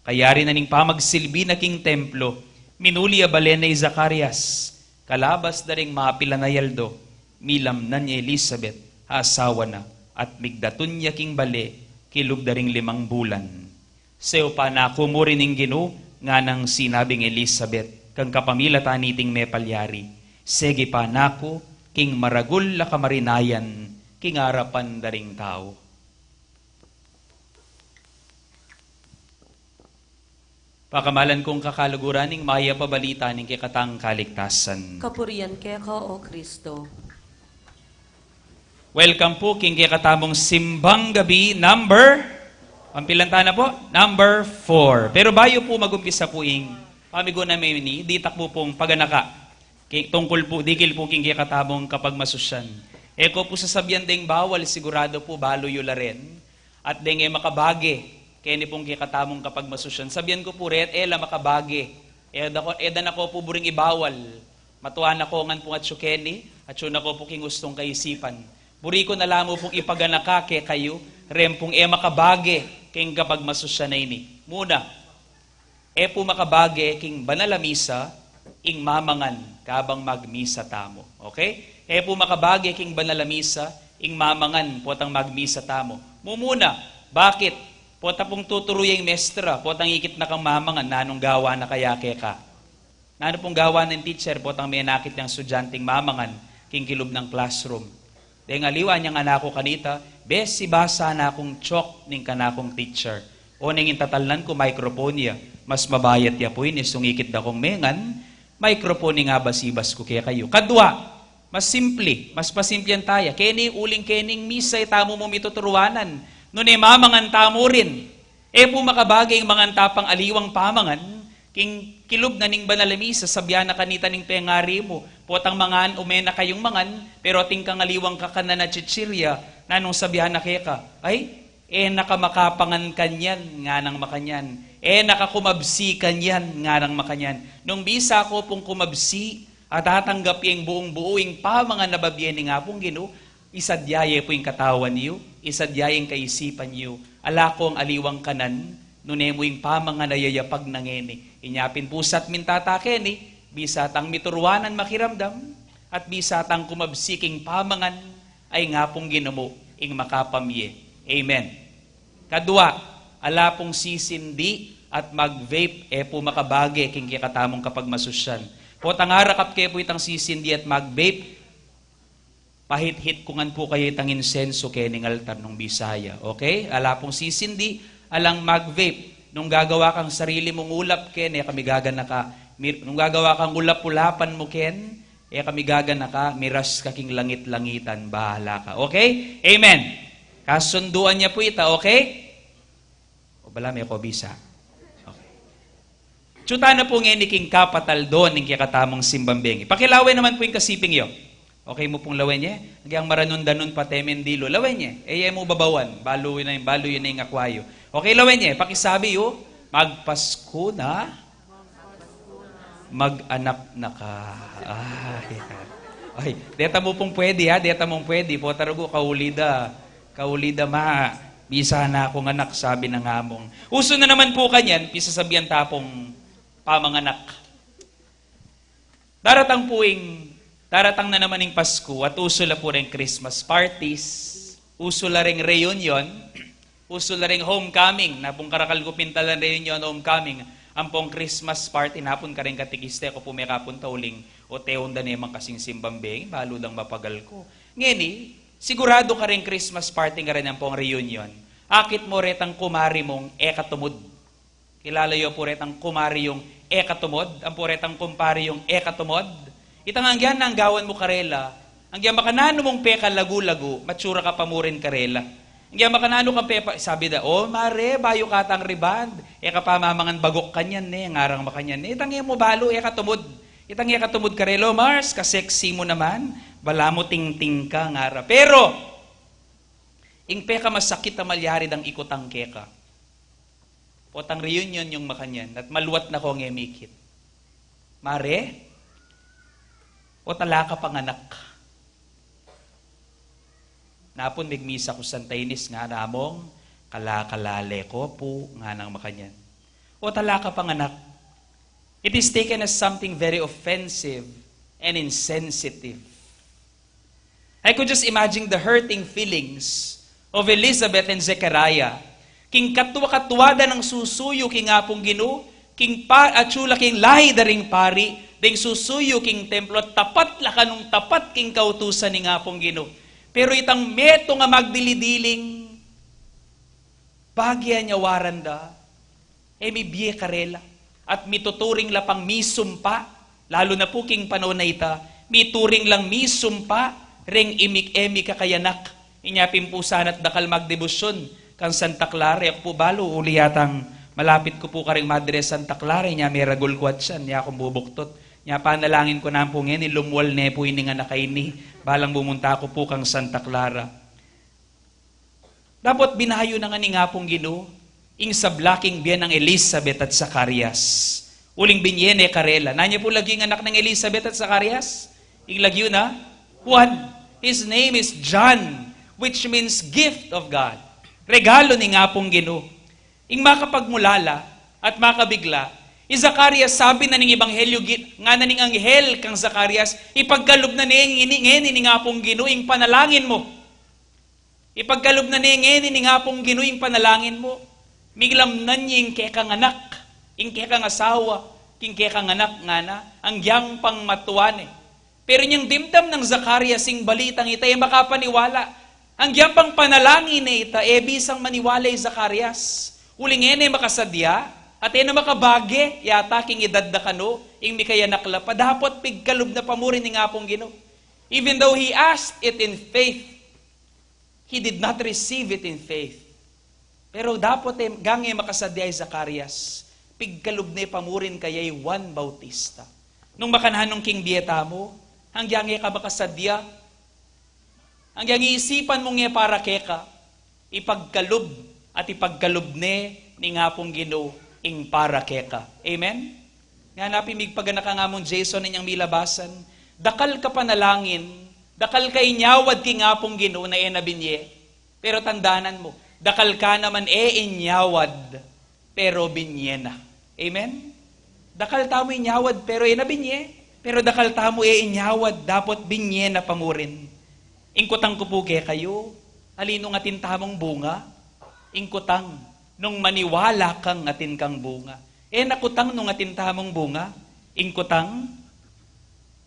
Kayari na ning pamagsilbi na king templo, minuli a bale na i Zacarias. Kalabas da ring mapilan a aldo, milamnan ya i Elisabet, asawa na, at migdatun ya king bale, kilub da ring limang bulan. Seupan na ku mu rin ing Ginu, nganang sinabing Elisabet, kang kapamilatan niting mepalyari. Segipan na ku king maragul a kamarinayan king arapan da ring tau. Pakamalan kung kakaluguran ing mayap a balita ning kekatang kaligtasan. Kapurian keka, O Kristo. Welcome pu king kekatamung simbang gabi number, pampilan ta na pu, number four. Pero bayu pu magumpisa pu ing pamiguna meni, ditak pu pung paganaka. Ki-, tungkul pu, dikil pu king kekatamung kapagmasusyan. E ku pu sasabian deng bawal, sigurado pu balu yu la ren. At deng e makabage keni pung kekatamung kapagmasusyan. Sabian ku pu ret, e la makabage. E da ku, e da na ku pu buring ibawal. Matua na ku ngan pung atsu keni, atsu na ku pu king ustung kaisipan. Buri ku na la mu pung ipaganaka kekayu ren pung e makabage king kapagmasusyan a ini. Muna, e pu makabage king banal a misa ing mamangan kabang magmisa tamu. Okay? E pu makabage king banal a misa ing mamangan potang magmisa tamu. Mumuna, bakit? Potang pung tuturu ya ing mestra, potang ikit na kang mamangan, nanung gawa na kaya keka? Nanu pung gawa ning teacher, potang menakit yang estudyanteng mamangan king kilub nang classroom? Deng aliwa, anyang anak ku kanita, bes ibasa na kung chalk ning kanakung teacher. O neng ing tatalnan ku, microphone ya, mas mabayat ya pu ini sungikit da kung mengan, microphone ing abasibas ku kekayu. Kadwa, mas simple, mas pasimple yan taya. Keni, uling kening misa, e tamu mu mituturuanan. Nune mamangan tamu rin. E pu makabage ing mangan ta pang aliwang pamangan, king kilub na ning banal a misa, sabian na kanita ning pengari mu, potang mangan, ume na kayung mangan, pero atin kang aliwang kakanan a chichirya, nanung sabian na keka? Ay, e na ka makapangan kanyan, nganang makanyan. E na ka kumabsi kanyan, nganang makanyan. Nung bisa ko pung kumabsi, at tatanggap ya ing buung-buu ing pamangan a babie ning Apung Ginu, isadya ye pu ing katawan yu, isadya ye ing kaisipan yu, ala kong aliwang kanan, nune mu ing pamangan a yayapag na ngeni. Inya pin pu sa at mintata keni, bisa tang mituruanan makiramdam, at bisa tang kumabsi king pamangan, a ing Apung Ginu mu ing makapamie. Amen. Kadwa, ala pung sisindi at mag-vape, e pu makabage king kekatamung kapagmasusyan. Potang arakap ke pu itang sisindi at mag-vape, pahit-hit ku ngan pu kaya itang insenso kening altar nung bisa ya. Okay? Ala pung sisindi, alang mag-vape. Nung gagawa kang sarili mung ulap, ken, e kami gaganaka. Mir-, nung gagawa kang ulap-ulapan mu, ken, e kami gaganaka, miras ka king langit-langitan, bahala ka. Okay? Amen. Kasunduan ya pu ita, okay? O bala, me ko bisa. Okay. Atsu tana pu ngeni king kapat a aldo ning kekatamung simbang bengi. Pakilawen naman pu ing kasiping yu. Okay mu pung lawen ye? Agyang maranun-danun pa te, me dilu. Lawen ye. E ye mu babawan. Balu yu na ing, balu yu na ing akwa yu. Okay, lawen ye. Pakisabi yu, magpasku na, mag-anak na ka. Ay, ay, deta mu pung pwede, ha? Deta mung pwede. Pota rugu, kauli da. Kauli da, ma, bisa na kung anak, sabi nang among. Usu na naman pu kanyan, pisasabian ta pung pamanganak. Daratang pu ing, daratang na naman ing Pasku at usu la pu ring Christmas parties, usu la ring reunion, usu la ring homecoming. Napung karakal ku pintalan reunion, homecoming, ampong Christmas party, napun kareng katekista ku pu mekapunta uling oteun da ne mang kasing simbang bengi, balu dang mapagal ku. Ngeni, siguradu kareng Christmas party ngara ampong reunion, akit mu retang kumari mung e katumud. Kilala yu pu retang kumari yung e katumud, ampo retang kumpari yung e katumud. Itang anggian na anggawan mu karela, anggian makananu mung pekalagu-lagu, matsura ka pa mu rin karela. Anggian makananu kang pepa, sabi da, "O, mare, bayu katang rebond, e ka pa mamangan baguk kanyan ne," ngarang makanyan ne. Itang e mu balu, e katumud. Itang e katumud karela, "O, Mars, ka-sexy mu naman, balamu tingting ka," ngara. Pero, ing pekamasakit a malyari dang ikutang keka. Potang reunion yung makanyan, at maluat na kong e mikit. "Mare, o tala ka pang anak?" "Napun megmisa ku Santa Ines," ngara mung, "kalakalale ko pu," nganang makanyan. "O tala ka pang anak?" It is taken as something very offensive and insensitive. I could just imagine the hurting feelings of Elizabeth and Zechariah. King katua-katua da nang susuyu king Apung Ginu, king pa-, atsu la king lahi da ring pari, deng susuyu king templo, tapat la kanung tapat king kautusan ning Apung Ginu. Pero itang metung a magdili-diling bage a nyawaran da, e mibie karela, at mituturing la pang misumpa, lalu na pu king panaun a ita, mituring lang misumpa, reng imik e mikakayanak. Inya pin pu sana't dakal magdebosyon kang Santa Clara, e ku pu balu, uli yatang malapit ku pu karing Madre Santa Clara, inya meragul ku atsan, inya kung bubuktot. Inya panalangin ku naman pu ngeni, lumual ne pu ining anak a ini, balang bumunta ku pu kang Santa Clara. Dapot binayu na ngan ning Apung Ginu ing sabla king bie nang Elizabeth at Zacarias. Uling binye ne karela. Nanu ya pu lagyu ing anak nang Elizabeth at Zacarias? Ing lagyu na Juan. His name is John, which means gift of God. Regalo ning Apung Ginu. Ing makapagmulala at makabigla, i Zacarias, sabi na ning Ebanghelyo, gi-, ngana ning anghel kang Zacarias, ipagkalub na ne ngeni, ngeni ning Apung Ginu ing panalangin mu. Ipagkalub na ne ngeni ning Apung Ginu ing panalangin mu. Milamnan ye ing kekang anak, ing kekang asawa, king kekang anak, ngana, anggiyang pang matua ne. Pero inyang dimdam nang Zacarias ing balitang ita, e makapaniwala. Anggiyang pang panalangin ne ita, e bisang maniwala i Zacarias. Uling e ne makasadya, at e na makabage, yata king edad na kanu, ing mikayanak la pa, dapot pigkalub na pa murin ning Apung Ginu. Even though he asked it in faith, he did not receive it in faith. Pero dapot e, gang e makasadya i Zacarias, pigkalub ne pa murin kaya i Juan Bautista. Nung makananung king bie tamu, anggiyang e ka makasadya, anggiyang isipan mung e para keka, ipagkalub at ipagkalub ne ning Apung Ginu ing para keka. Amen? Ngana pin, migpaganaka ngan mu, Jason, inyang milabasan, dakal ka panalangin, dakal ka inyawad king Apung Ginu na e na binye. Pero tandanan mu, dakal ka naman e inyawad, pero binye na. Amen? Dakal tamu inyawad, pero e na binye. Pero dakal tamu e inyawad, dapot binye na pa murin. Ing kutang ku pu kekayu, alinung atin tamung bunga? Ing kutang, nung maniwala kang atin kang bunga. E na kutang nung atin tamung bunga, ing kutang,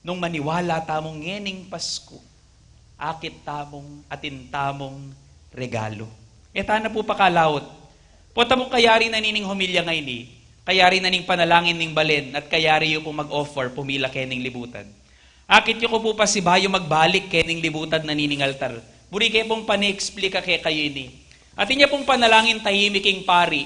nung maniwala tamung ngening Pasku, akit tamung atin tamung regalu. E ta na pu pakalaut. Pota mung kayari na nining homilya ngeni, kayari na ning panalangin ning balen, at kayari yu pu mag-offer, pumila kening libutan. Akit yu ku pu pasibayu magbalik kening libutan na nining altar. Buri ke pung pane-explika kekayu ini. Atin ya pung panalangin tahimik ing pari.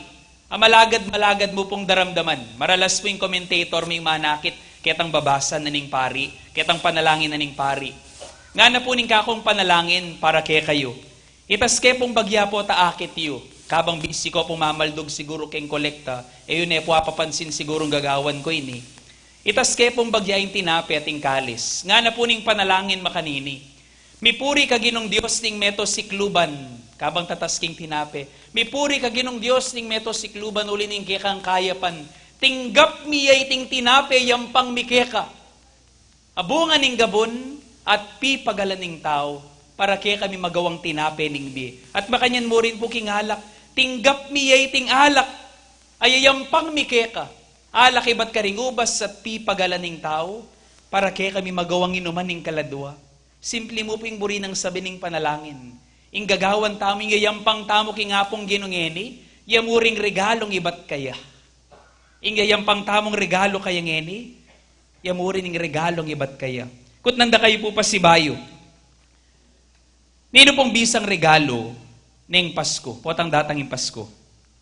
A malagad-malagad mu pung daramdaman. Maralas pu ing commentator ming manakit ketang babasa na ning pari, ketang panalangin na ning pari. Ngana pu ning kakung panalangin para kekayu. Itas ke pung bagya pu ta akit yu. Kabang bisi ku pung mamaldug siguru keng kolekta, e yu ne pu apapansin sigurung gagawan ku ini. Itas ke pung bagya ing tinape at ing kalis. Ngana pu ning panalangin makanini. Mipuri ka Ginung Dios ning meto sikluban, kabang tatas king tinape. Mipuri ka Ginung Dios ning meto sikluban, uli ning kekang kayapan. Tinggap mi ya iting tinape, yampang mi keka. A bunga ning gabun, at pipagalan ning tau, para kekami magawang tinape ning bie. At makanyan mu rin pu king alak, tinggap mi ya iting alak, a yayampang mi keka. Alak ibat karing ubas at pipagalan ning tau, para kekami magawang inuman ning kaladua. Simpli mu pu ing buri nang sabi ning panalangin. Ing gagawan tamu, ing yayampang tamu king Apung Ginu ngeni, ya mu ring regalung ibat kaya. Ing yayampang tamung regalu kaya ngeni, ya mu rin ing regalung ibat kaya. Kutnan da kayu pu pasibayu. Ninu pung bisang regalu neng Pasku, potang datang ing Pasku?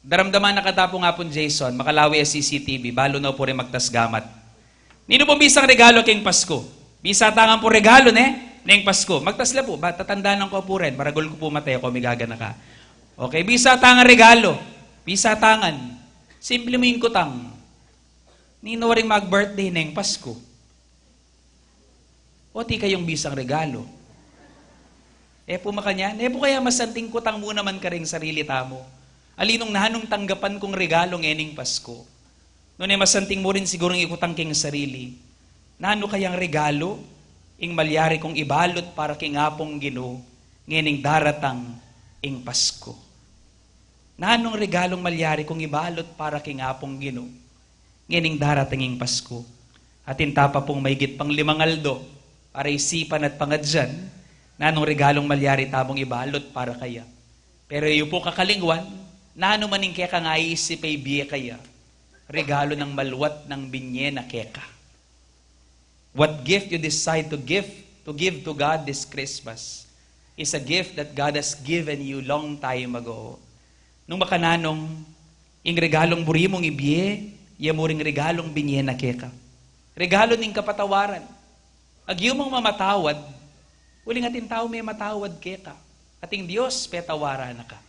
Daramdaman na kata pung Apung Jason, makalawe a C C T V, balu na pu rin magtas gamat. Ninu pung bisang regalu keng Pasku? Bisa tangan pu regalu, ne? Neng Pasku. Magtas la pu, ba, tatandanan ku pu rin, maragul ku pu mate ku, migaganaka. Okay, bisa tangan regalu. Bisa tangan. Simple mu ing kutang. Ninu ring mag-birthday neng Pasku? Oti kayung bisang regalu? E pu makanyan? E pu kaya masanting kutang mu naman karing sarili tamu? Alinung nanung tanggapan kung regalu ngening Pasku? Nune masanting mu rin sigurung ikutang king sarili, nanu kayang regalu ing malyari kung ibalut para king Apung Ginu ngening daratang ing Pasku? Nanung regalung malyari kung ibalut para king Apung Ginu ngening daratang ing Pasku? Atin ta pa pung maigit pang limang aldo para isipan at pangadyan, nanung regalung malyari tamung ibalut para kaya? Pero e yu pu kakalingwan, nanu man ing kekang aisip a ibie kaya, regalu nang maluat nang binye na keka. What gift you decide to give, to give to God this Christmas is a gift that God has given you long time ago. Nung makananung, ing regalung buri mung ibie, ya mu ring regalung binye na keka. Regalu ning kapatawaran. Agyu mung mamatawad, uling atin taung mematawad keka. Ating Dios petawaran na ka.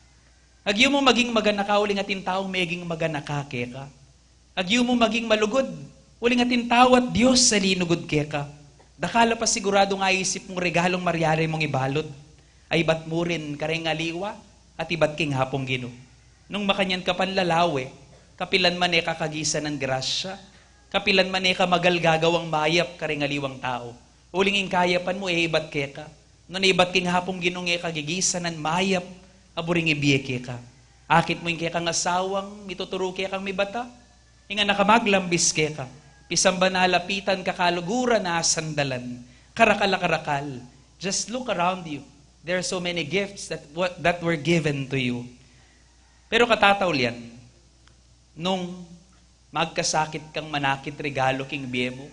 Agyu mung maging maganaka, uling atin taung meging maganaka keka. Agyu mung maging malugud, uling atin tau at Dios a linugud keka. Dakal a pa siguradung aisip mung regalung malyari mung ibalut a ibat mu rin kareng aliwa at ibat king Apung Ginu. Nung makanyan ka panlalawe, kapilan man e ka kagisanan grasya, kapilan man e ka magal gagawang mayap kareng aliwang tau. Uling ing kayapan mu e ibat keka. Nune ibat king Apung Ginu e ka gigisanan mayap a buring ibie keka. Akit mu ing kekang asawang mituturu kekang mibata, ing anak a maglambis keka, pisamban a lapitan, kakaluguran a asandalan, karakal a karakal. Just look around you. There are so many gifts that, wa- that were given to you. Pero katataulian, nung magkasakit kang manakit regalu king bie mu,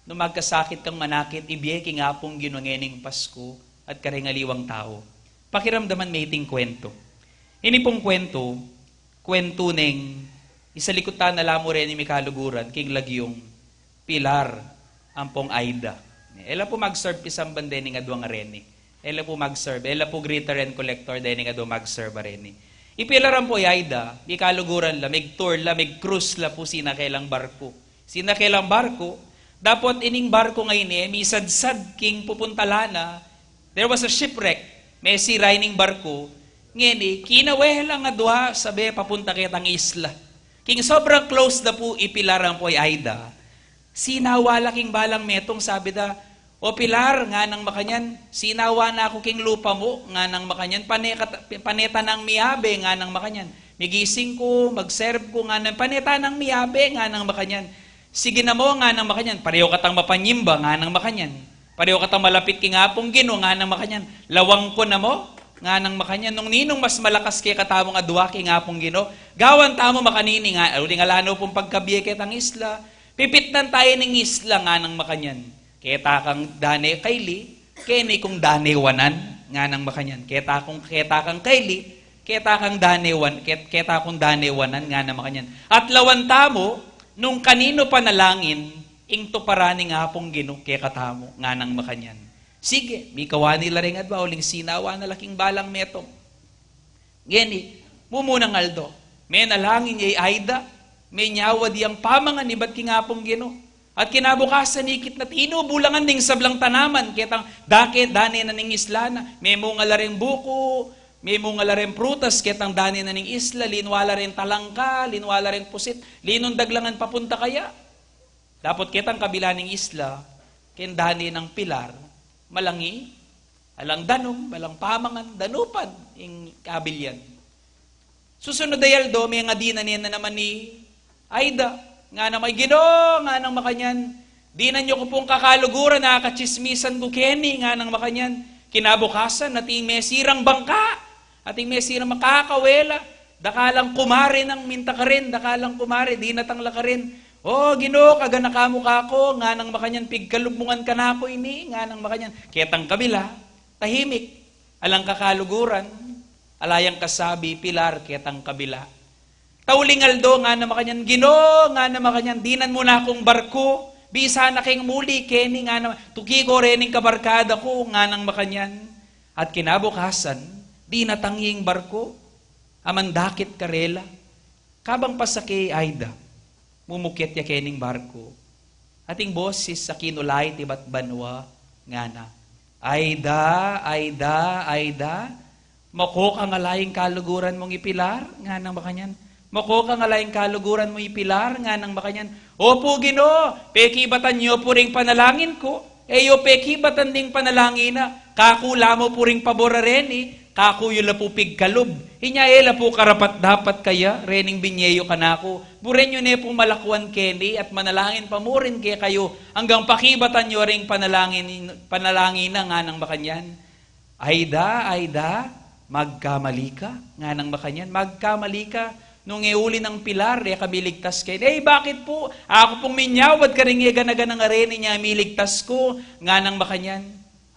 nung magkasakit kang manakit ibie king Apung Ginu ngening Pasku at kareng aliwang tau, pakiramdaman me iting kuwentu. Ini pung kuwentu, kuwentu neng isalikut ta na la mu reni mikaluguran king lagyung Pilar ampong Aida. E la pu mag-serve pisamban dening adua a reni. E la pu mag-serve, e la pu greeter and collector dening adua mag-serve a reni. I Pilar ampo i Aida, mikaluguran la, mig-tour la, mig-cruise la pu sina kelang barku. Sina kelang barku, dapot ining barku ngeni, misadsad king pupuntalan na, there was a shipwreck. Mesira ining barku, ngeni, kinawe lang adua sabe papunta ketang isla. King sobrang close da pu i Pilar ampo i Aida, sinawa la king balang metung, sabi da, "O Pilar," nganang makanyan, "sinawa na ku king lupa mu," nganang makanyan, "pane ka-, pane ta nang miyabe," nganang makanyan, "migising ku, mag-serve ku," nganang, "pane ta nang miyabe," nganang makanyan, "Sige na mu," nganang makanyan, "pareho katang mapanyimba," nganang makanyan, "pareho katang malapit king Apung Ginu," nganang makanyan, "Lawang ku na mu," nganang makanyan, "nung ninung mas malakas kekatamung adua king Apung Ginu, gawan tamu makanini," nga, uling ala na pung pagkabie ketang isla, "pipitnan ta ya ning isla," nganang makanyan, "Keta kang dane kaili, keni kung dane wanan," nganang makanyan, "Keta kung, keta kang kaili, keta kang dane wan-, ket-, keta kung dane wanan," nganang makanyan, "at lawan tamu nung kaninu panalangin ing tuparan ning Apung Ginu kekatamu," nganang makanyan. Sige, mikawani la reng adua, uling sinawa na la king balang metung. Ngeni, mumunang aldo, menalangin ya i Aida, menyawad yang pamangan ibat king Apung Ginu. At kinabukasan, ikit na tinubu la ngan ding sablang tanaman, ketang dake, dane na ning isla na, memunga la reng buku, memunga la reng prutas, ketang dane na ning isla, linwa la reng talangka, linwa la reng pusit, linundag la ngan papunta kaya. Dapot ketang kabila ning isla, keng dane nang Pilar, malangi, alang danum, alang pamangan, danupan ing kabilyan. Susunod a aldo, mengadi na ne na naman i Aida, nganang, "Ay Ginu," nganang makanyan, "dinan yu ku pung kakaluguran, a katsismisan ku keni," nganang makanyan. Kinabukasan, atin mesirang bangka, atin mesirang makakawela, dakalang kumare nang minta karin, dakalang kumare, dinatang la karin. "O Ginu, kaganaka mu kaku," nganang makanyan, "pigkalub mu ngan kanaku ini," nganang makanyan. Ketang kabila, tahimik, alang kakaluguran, ala yang kasabi i Pilar ketang kabila. Tauling aldo, nganang makanyan, "Ginu," nganang makanyan, "dinan mu na kung barku, bisa na keng muli keni," nganang, "tuki ku rening kabarkada ku," nganang makanyan. At kinabukasan, dinatang ya ing barku, amang dakit karela. Kabang pasake i Aida, mumukit ya kening barku, atin boses a kinulait ibat banua, ngana, "Aida, Aida, Aida, maku ka ngala ing kaluguran mung i Pilar?" nganang makanyan. "Maku ka ngala ing kaluguran mung i Pilar?" nganang makanyan. "Opu, Ginu, pekibatan yu pu ring panalangin ku." "E yu pekibatan ding panalangin na, kaku la mu pu ring pabor a reni, kaku yu la pu pigkalub. Inya e la pu karapat-dapat kaya rening binye yu kanaku? Buren yu ne pu malakuan keni at manalangin pa mu rin kekayu anggang pakibatan yu ring panalangin, panalangin na," nganang makanyan. "Aida, Aida, magkamali ka," nganang makanyan, "magkamali ka. Nung e uli nang Pilar, e ka miligtas keni." "Ay, bakit pu? Aku pung minyawad karing e gana-ganang reni, inya miligtas ku," nganang makanyan.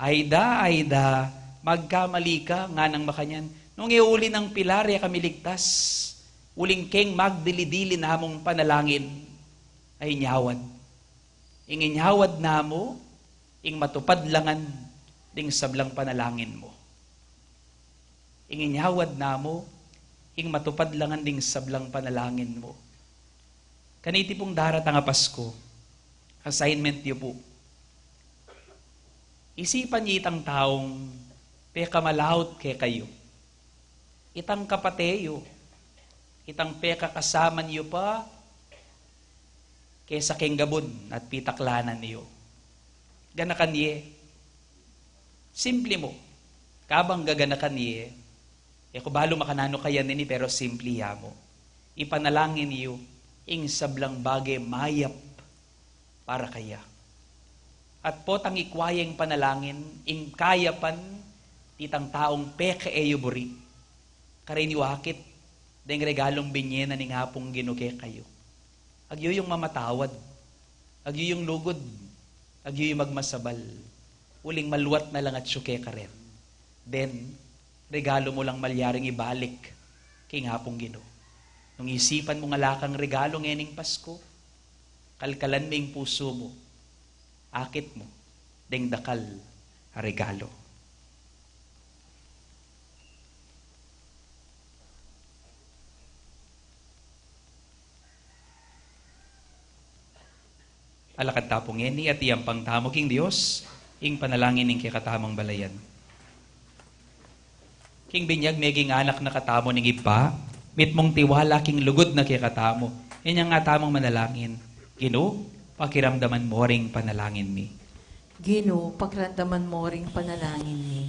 "Aida, Aida, magkamali ka," nganang makanyan. "Nung e uli nang Pilar, e ka miligtas. Uling keng magdili-dili namung panalangin a inyawad. Ing inyawad namu, ing matupad la ngan ding sablang panalangin mu. Ing inyawad namu, ing matupad la ngan ding sablang panalangin mu." Kaniti pung daratang a Pasku, assignment yu pu. Isipan ye itang taung pekamalaut kekayu, itang kapate yu, itang pekakasaman yu pa kesa keng gabun at pitaklanan yu. Ganakan ye. Simple mu. Kabang gaganakan ye, E ku balu makananu kayabe ini, pero simple ya mu. Ipanalangin yu ing sablang bage mayap para kaya. At potang ikwa ya ing panalangin, ing kayapan, itang taung peke e yu buri, karin yu akit deng regalung binye na ning Apung Ginu kekayu. Agyuyung mamatawad, agyuyung lugud, agyuyung magmasabal, uling maluat na lang atyu keka ren. Then, regalu mu lang malyaring ibalik king Apung Ginu. Nung isipan mung ala kang regalu ngening Pasku, kalkalan me ing pusu mu, akit mu deng dakal a regalu. Alakad ta pu ngeni at iyampang tamu king Dios ing panalangin ning kekatamung balayan. King binyag meging anak na katamu ning Ibpa, mitmung tiwala king lugud na kekatamu, inya nga tamung manalangin: Ginu, pakiramdaman mo ring panalangin mi. Ginu, pakiramdaman mo ring panalangin mi.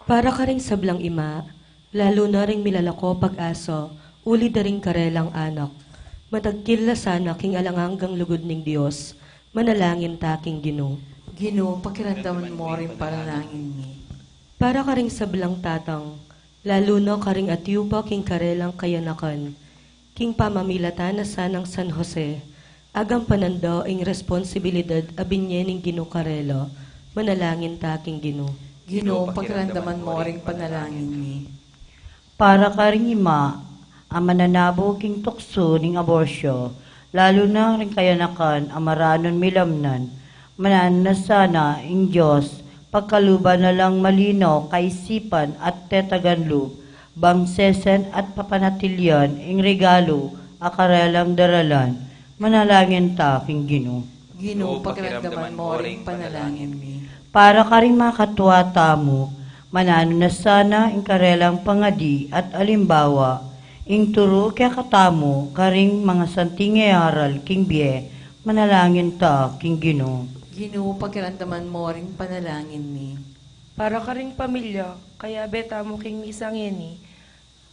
Para karing sablang ima, lalu na ring milalako pag-asa, uli da ring karelang anak. Matagkil la sana king alang anggang lugud ning Dios, manalangin ta king Ginu. Ginu, pakiramdaman mo ring panalangin mi. Para karing sablang tatang, lalu na karing atiu pa king karelang kayanakan, king pamamilatan na sanang San Jose, agampanan da ing responsibilidad a binye ning Ginu karela, manalangin ta king Ginu. Ginu, pakiramdaman mo ring panalangin mi. Para karing ima a mananabo king tuksu ning abortion, lalu na ring kayanakan a maranun milamnan, mananu na sana ing Dios pagkaluban na lang malinaw kaisipan at tetagan lub, bang sesen at papanatilian ing regalu a karelang daralan, manalangin ta king Ginu. Ginu, pakiramdaman mo ring panalangin mi. Para karing makatua tamu, mananu na sana ing karelang pangadi at alimbawa, ing turu kekatamu karing mangasanting e aral king bie, manalangin ta king Ginu. Ginu, pakiramdaman mo ring panalangin mi. Para karing pamilya, kayabe tamu king misa ngeni,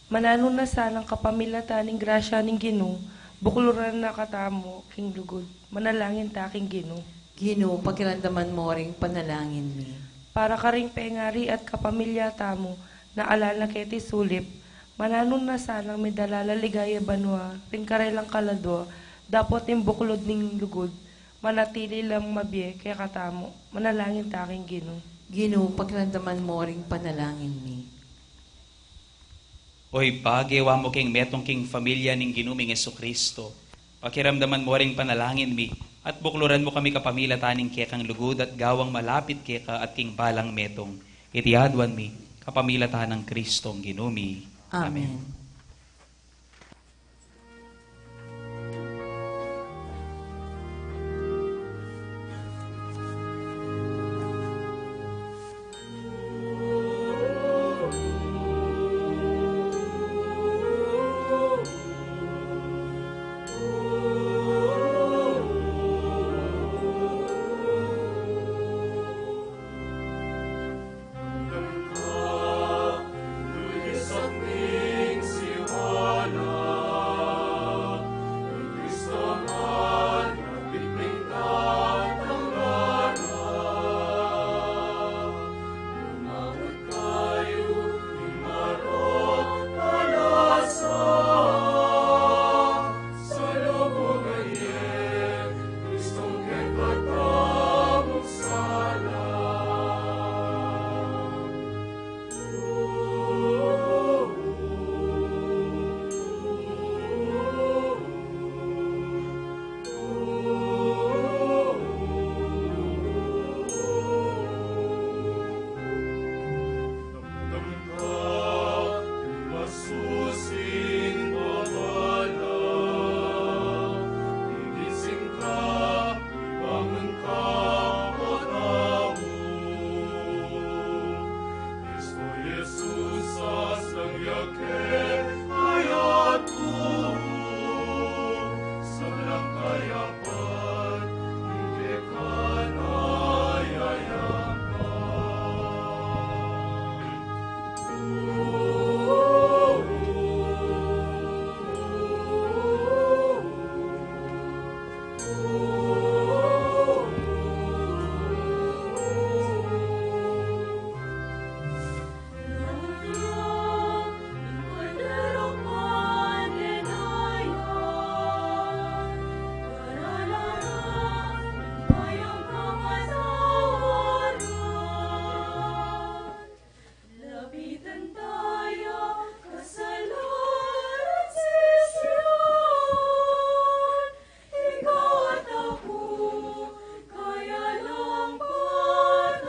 mananu na sanang kapamilatan ning grasya ning Ginu, bukluran na katamu king lugud, manalangin ta king Ginu. Ginu, pakiramdaman mo ring panalangin mi. Para karing pengari at kapamilya tamu na ala na keti sulip, mananu na sanang midala la ligaya banua ring karelang kaladua, dapot ing buklud ning lugud, manatili lang mabie kekatamu, manalangin ta king Ginu. Ginu, pakiramdaman mo ring panalangin mi. O Ibpa, gewa mu keng metung king familia ning Ginu ming Jesucristo, pakiramdaman mo ring panalangin mi, at bukluran mu kami kapamilatan ning kekang lugud at gawang malapit keka at king balang metung. Iti aduan mi kapamilatan nang Kristong Ginu mi. Amen. Amen. Lapitan taya, kasalanan sisian, ikaw at aku, kaya lang patawaran.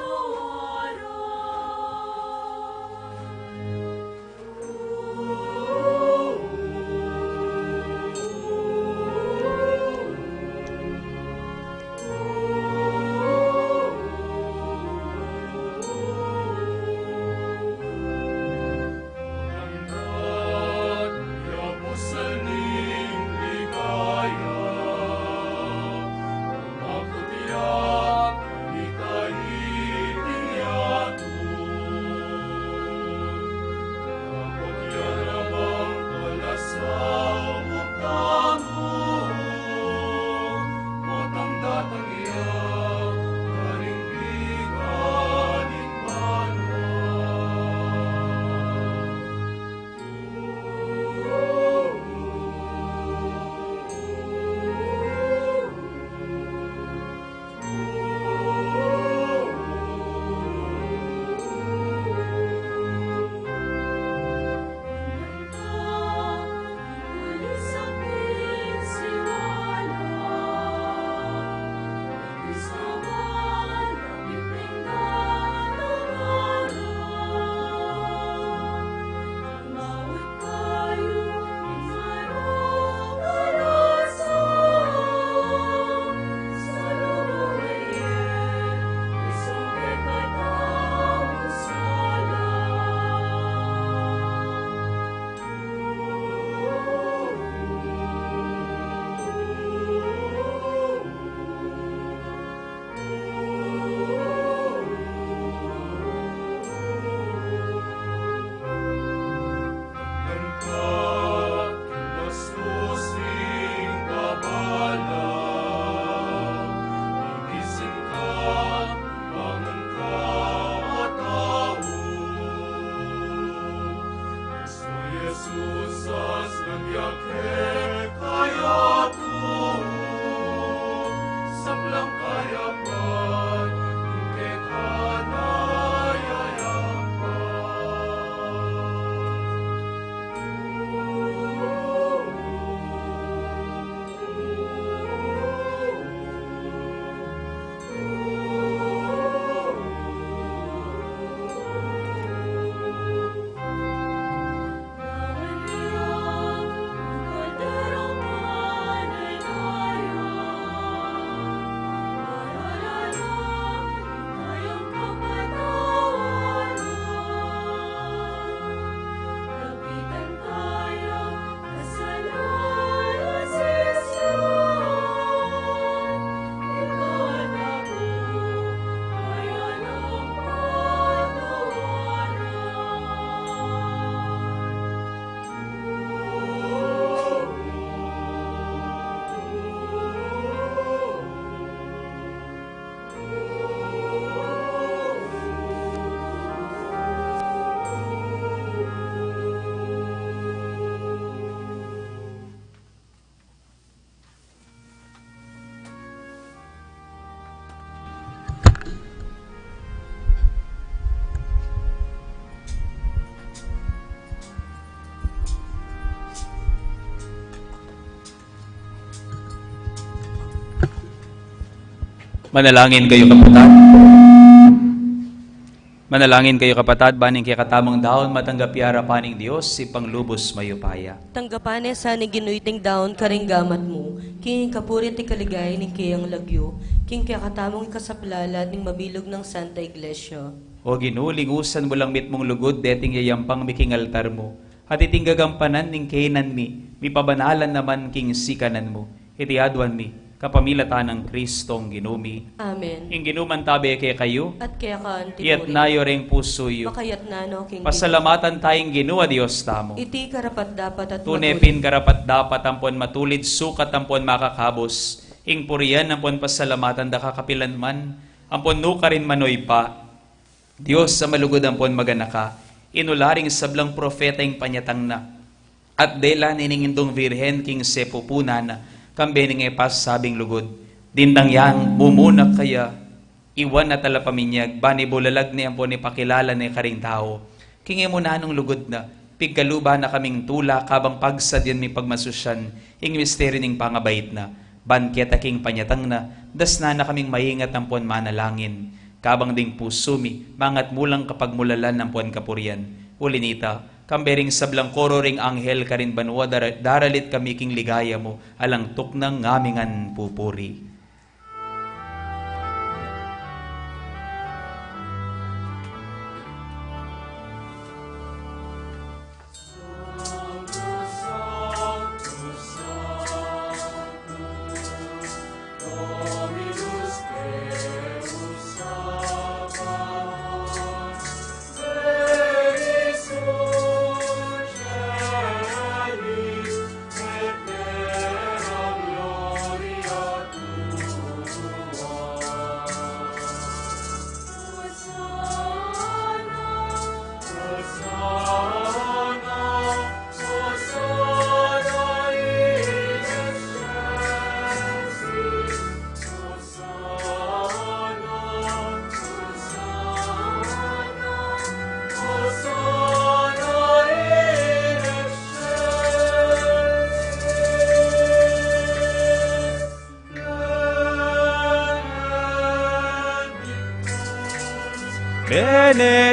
Manalangin kayu, kapatad. Manalangin kayu, kapatad, ban ing kekatamung daun matanggap ya arapan ning Dios, Ibpang lubus mayupaya. Tanggapan na sa ning Ginu iting daun karing gamat mu, king kapurian at kaligayan ning keyang lagyu, king kekatamung ikasaplalat ning mabilug nang Santa Iglesia. O Ginu, lingusan mu lang mitmung lugud deting yayampang mi king altar mu, at iting gagampanan ning kaynan mi, mipabanalan naman king sikanan mu. Iti aduan mi kapamilatan nang Kristong Ginu mi. Amen. Ing Ginu mantabe kekayu. At keka antimurin. Iyatas yu reng pusu yu. Makayatna no king Ginu. Pasalamatan taya ing Ginu a Dios tamu. Iti karapat-dapat at matulid. Tune pin karapat-dapat ampon matulid, sukat ampon makakabus, Ing purian ampon pasalamatan da ka kapilan man, ampon nukarin man, O Ibpa, Dios a malugud ampon maganaka, inula ring sablang propeta ing panyatang na, at dela ne ning Indung Virgen king sepupunan na, kambe ning e pasasabing lugud. Dintang yang mumunak kaya, iwan a talapaminyag, ban ibulalag ne ampon ipakilala ne karing tau king e mu nanung lugud na, pigkaluban na kaming tula kabang pagsadyan mi pagmasusyan ing misteryu ning pangabait na, ban keta king panyatang na, dasnan na kaming maingat ampon manalangin, kabang ding pusu mi mangatmulang kapagmulalan ampon kapurian. Uli nita, kambe ring sablang koro ring anghel karin banua, dara-, daralit kami king ligaya mu, alang tuknang ngamingan pupuri.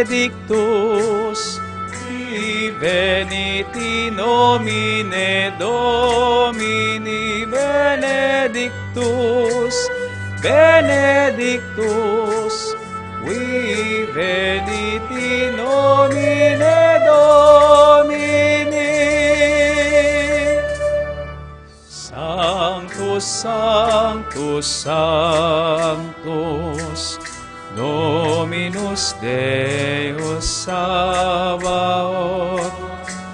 Benedictus qui venit in nomine Domini, benedictus, benedictus qui venit in nomine Domini. Sanctus, Sanctus, Sanctus, Dominus Deus Sabaoth,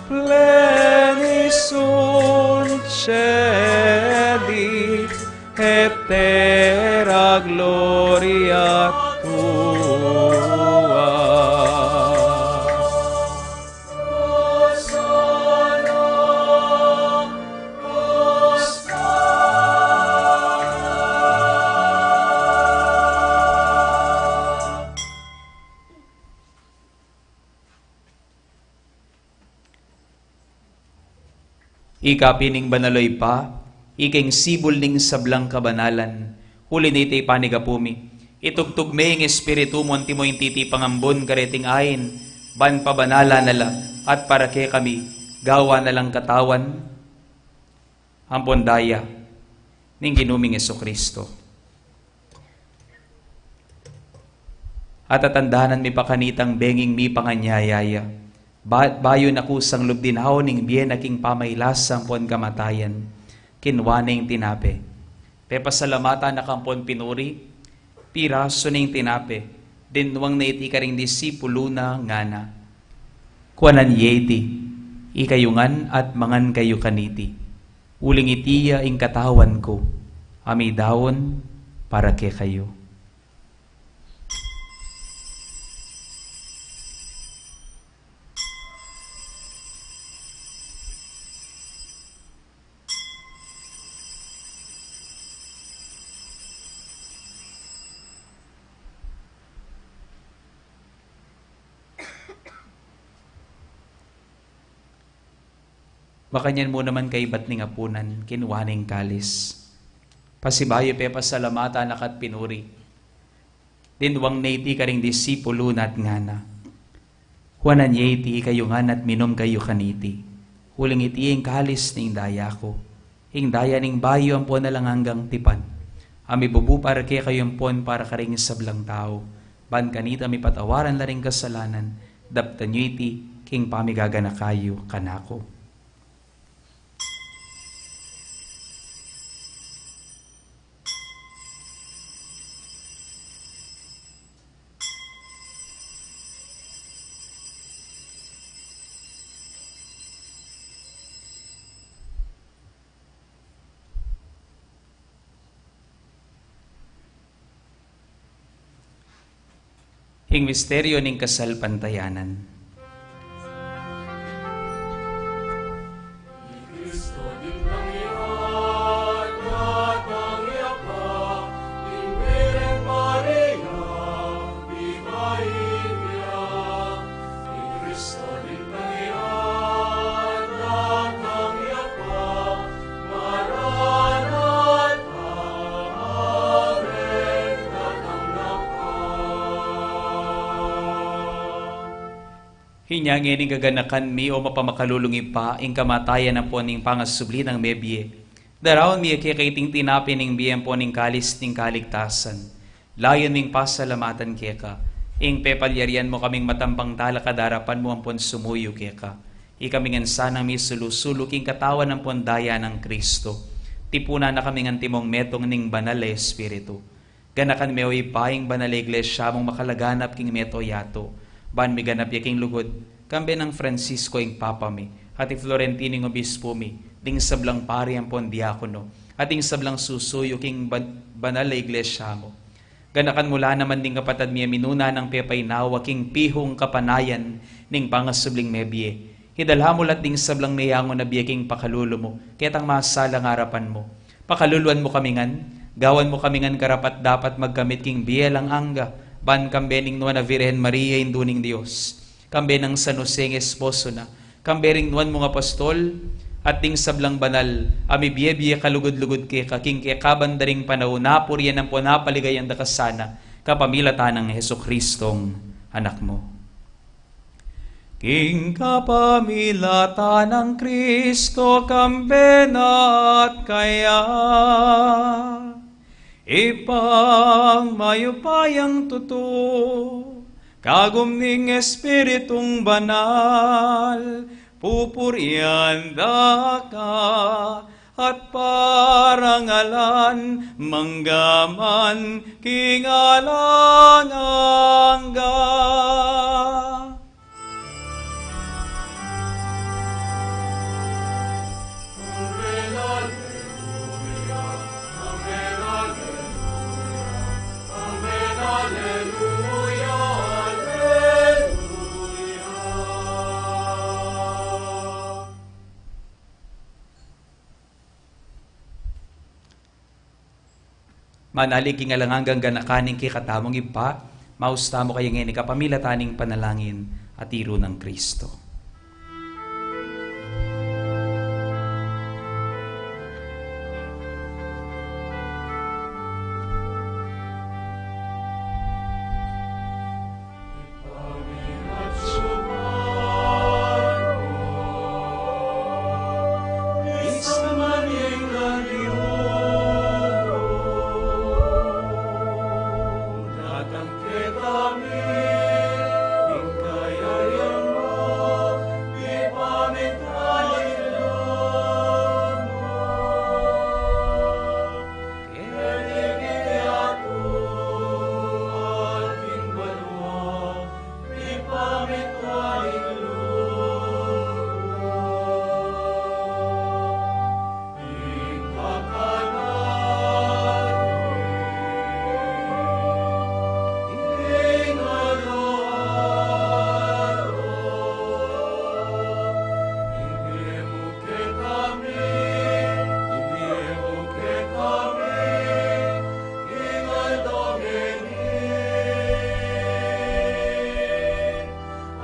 pleni sunt caeli et terra gloria tua. Ika pin ing banal, O Ibpa, ika ing sibul ning sablang kabanalan. Uli niti, panigapu mi, itubtub me ing Espiritu mu antimo ing titipang ambun kareting ain, ban pabanalan na la, at para kekami, gawan na lang katawan ampon daya ning Ginu ming Jesucristo. At tatandanan mi pa kanitang benging mipanganyaya ya, ba-, bayu na kusang lub dinaun ing bie na king pamailasa ampon kamatayan, kinua ne ing tinape, pepasalamatan na ka ampon pinuri, pirasu ne ing tinape, dinwang ne iti karing disipulu na, ngana: Kuanan ye iti, ikayu ngan at mangan kayu kaniti. Uling iti ya ing katawan ku, a midaun para kekayu. Makanyan mu naman kaibat ning apunan, kinua ne ing kalis. Pasibayu pepasalamatan na ka at pinuri, dinwang ne iti karing disipulu na at ngana: Kuanan ye iti, ikayu ngan at minum kayu kaniti. Uling iti ing kalis ning daya ku, ing daya ning bayu ampon alang anggang tipan, a mibubu para kekayu ampon para karing sablang tau, ban kanita mipatawaran la ring kasalanan. Daptan yu iti king pamigaganaka yu kanaku. Ing misteryo ning kasalpantayanan. Kristo ding tangian, datang ya pa, ing Birhen Maria, ibayu ya. Kristo ding tangian, datang ya pa, Maranatha, amen, datang na ka. Inya ngeni gaganakan mi, o mapamakalulung Ibpa, ing kamatayan ampon ing pangasubli nang mebie. Daraun mi keka iting tinape ning bie ampon ing kalis ning kaligtasan. Layun ming pasalamatan keka ing pepalyarian mu kaming matampang talakad king arapan mu ampon sumuyu keka. Ikami ngan sanang misulu-sulu king katawan ampon daya nang Kristo. Tipunan na kaming antimong metung ning Banal a Espiritu. Ganakan me, o Ibpa, ing Banal a Iglesia mung makalaganap king mabilug a yatu, ban miganap ya king lugud, kambe nang Francisco ing Papa mi, at i Florentino ing Obispo mi, ding sablang pari ampon diakono, at ding sablang susuyu king ban-, Banal a Iglesia mu. Ganakan mu la naman ding kapatad mi a minuna nang pepainawa king pihung kapanayan ning pangasubling mebie. Idala mu la ding sablang meyangu na bie king pakalulu mu, ketang masalang arapan mu. Pakaluluan mu kami ngan, gawan mu kami ngan karapat-dapat magkamit king bie alang angga, ban kambe ning Nuan a Virgen Maria, Indu ning Dios, kambe nang San Jose ing esposo na, kambe ring nuan mung apostol, at ding sablang banal a mibie-bie kalugud-lugud keka king kekabang da ring panaun, apurian ampon apaligayan da ka sana, kapamilatan nang Jesucristong Anak mu. King kapamilatan nang Kristo, kambe na at kaya, Ibpang mayupayang tutu, kagum ning Espiritung Banal, pupurian da ka at parangalan manggaman king alang angga. Manalig king alang anggang ganaka ning kekatamung Ibpa, maus tamu kaya ngeni kapamilatan ning panalangin a tiru nang Kristo.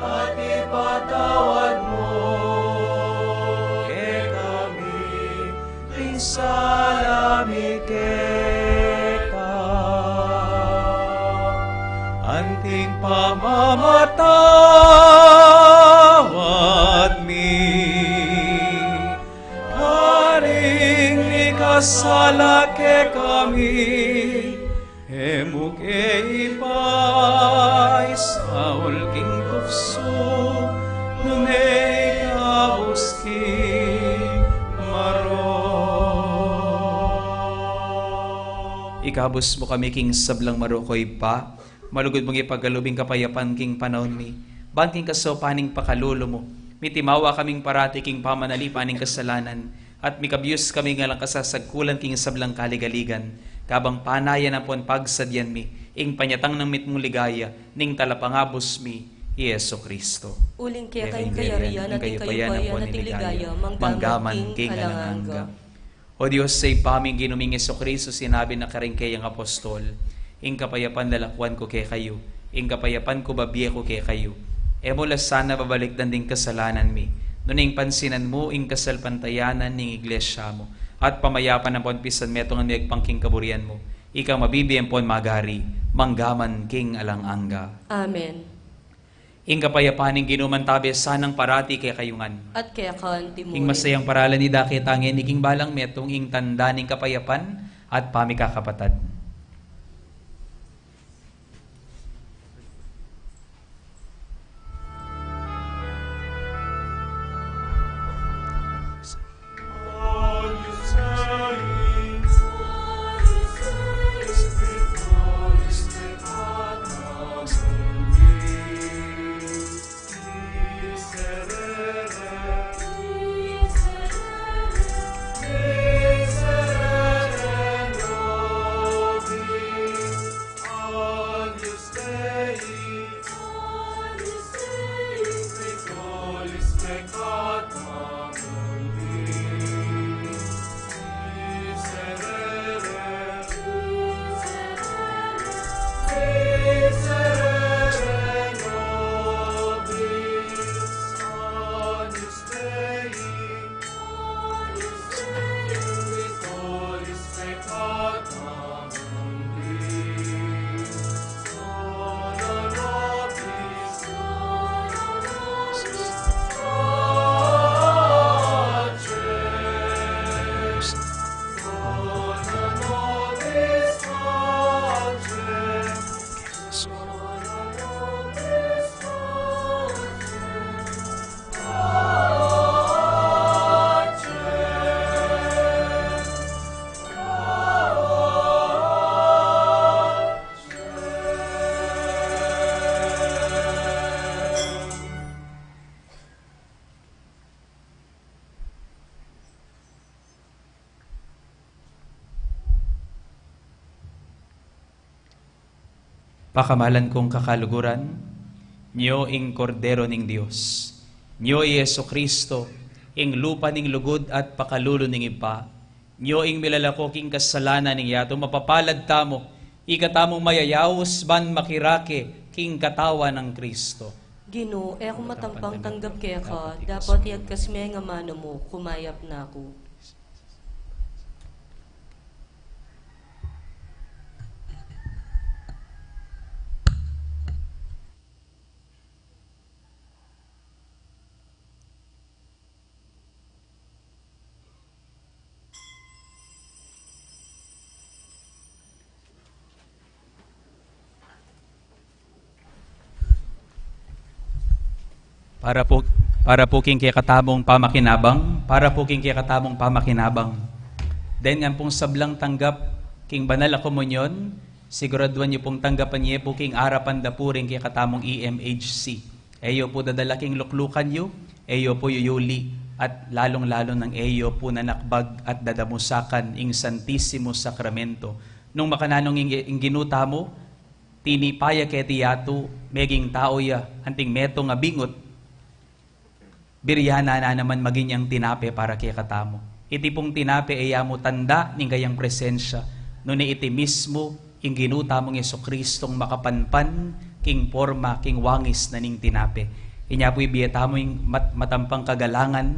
At ipatawad mu kekami ding sala mi keka, anting pamamatawad mi karing mikasala kekami. E mu ke ipaisaul king tuksu, nune ikabus king marok. Ikabus mu kami king sablang marok, o Ibpa, malugud mung ipagalub ing kapayapan king panaun mi, ban king kasaupan ning pakalulu mu, mitimawa kaming parati king pamanalipan ning kasalanan, at mikabius kami king alang kasasagkulan king sablang kaligaligan, kabang panayan ampon pagsadyan mi ing panyatang nang mitmung ligaya ning Talapangabus mi, i Jesucristo. Uling keka ing kayarian, at ing kayupayan, at ing ligaya, manggaman king alang angga. O Dios, Ibpa ming Ginu ming Jesucristo, sinabi na karing kayang apostol, ing kapayapan lalakwan ku kekayu, ing kapayapan ku babie ku kekayu. E mu la sana babalikdan ding kasalanan mi, nune ing pansinan mu ing kasalpantayanan ning Iglesia mu, at pamayapan ampon pisanmetungan mu agpang king kaburian mu, ika mabibie ampon magari, manggaman king alang angga. Amen. Ing kapayapan ning Ginu mantabe sanang parati kekayu ngan. At keka naman. Ing masayang paralan idake tangeni king balang metung, ing tanda ning kapayapan at pamikakapatad. Pakamalan kung kakaluguran, nyo ing Kordero ning Dios, nyo i Jesucristo, ing lupa ning lugud at pakalulu ning Ibpa, nyo ing milalako king kasalanan ning yatu. Mapapalad tamu, ika tamung mayayaus ban makirake king katawan nang Cristo. Ginu, e ku matampang tanggap keka, dapot iyagkas me ing amanu mu, kumayap na ku. Para pu, para pu king kekatamung pamakinabang, para pu king kekatamung pamakinabang. Deng ngan pung sablang tanggap king banal a komunyon, siguraduan yu pung tanggapan ye pu king arapan da pu ring kekatamung E M H C. E yu pu dadala king luklukan yu, e yu pu yuyuli, at lalung-lalu nang e yu pu nanakbag at dadamusakan ing Santisimo Sakramento. Nung makananu ing, ing Ginu tamu, tinipa ya keti yatu, meging tau ya, anting metung a bingut, biryanan na naman maging yang tinape para kekatamu. Iti pung tinape e ya mu tanda ning kayang presensya, nune iti mismu ing Ginu tamung Jesucristong makapanpan king porma, king wangis na ning tinape. Inya pu ibie tamu ing mat-, matampang kagalangan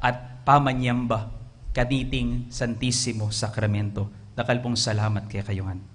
at pamanyamba kaniting Santisimo Sakramento. Dakal pung salamat kekayu ngan.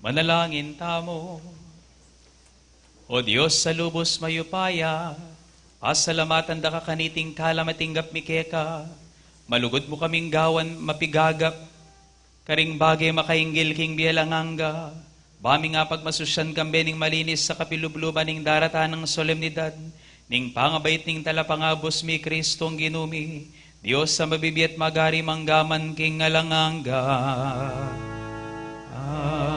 Manalangin tamu. O Dios a lubus mayupaya, pasalamatan da ka kaniting kalam a tinggap mi keka. Malugud mu kaming gawan mapigagap karing bage makainggil king bie alang angga, ba mi nga pagmasusyan kambe ning malinis a kapilubluban ning daratan nang solemnidad ning pangabait ning Talapangabus mi Kristong Ginu mi, Dios a mabibie at magari mangga man king alang angga. Amen.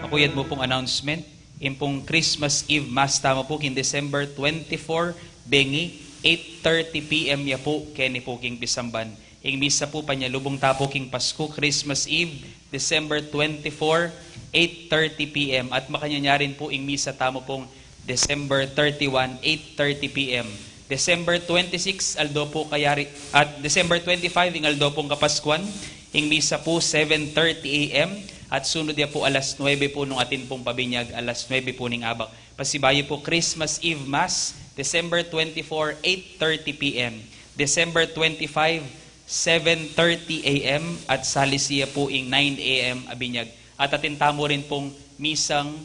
Makuyad mu pung announcement, ing pung Christmas Eve Mass tamu pu king December twenty-four, bengi, eight thirty P M ya pu, keni pu king pisamban. Ing misa pu panyalubung ta pu king Pasku, Christmas Eve, December twenty-four, eight thirty P M. At makanyan ya rin pu ing misa tamu pung December thirty-one, eight thirty P M. December twenty-six, aldo pu kayari, at December twenty-five, ing aldo pung Kapaskuan, ing misa pu seven thirty A M, at sunod ya pu alas nuebe pu nung atin pung pabinyag, alas nuebe pu ning abak. Pasibayu pu Christmas Eve Mass, December twenty-four, eight thirty P M. December twenty-five, seven thirty A M, at salisi ya pu ing nine A M a binyag. At atin tamu rin pung misang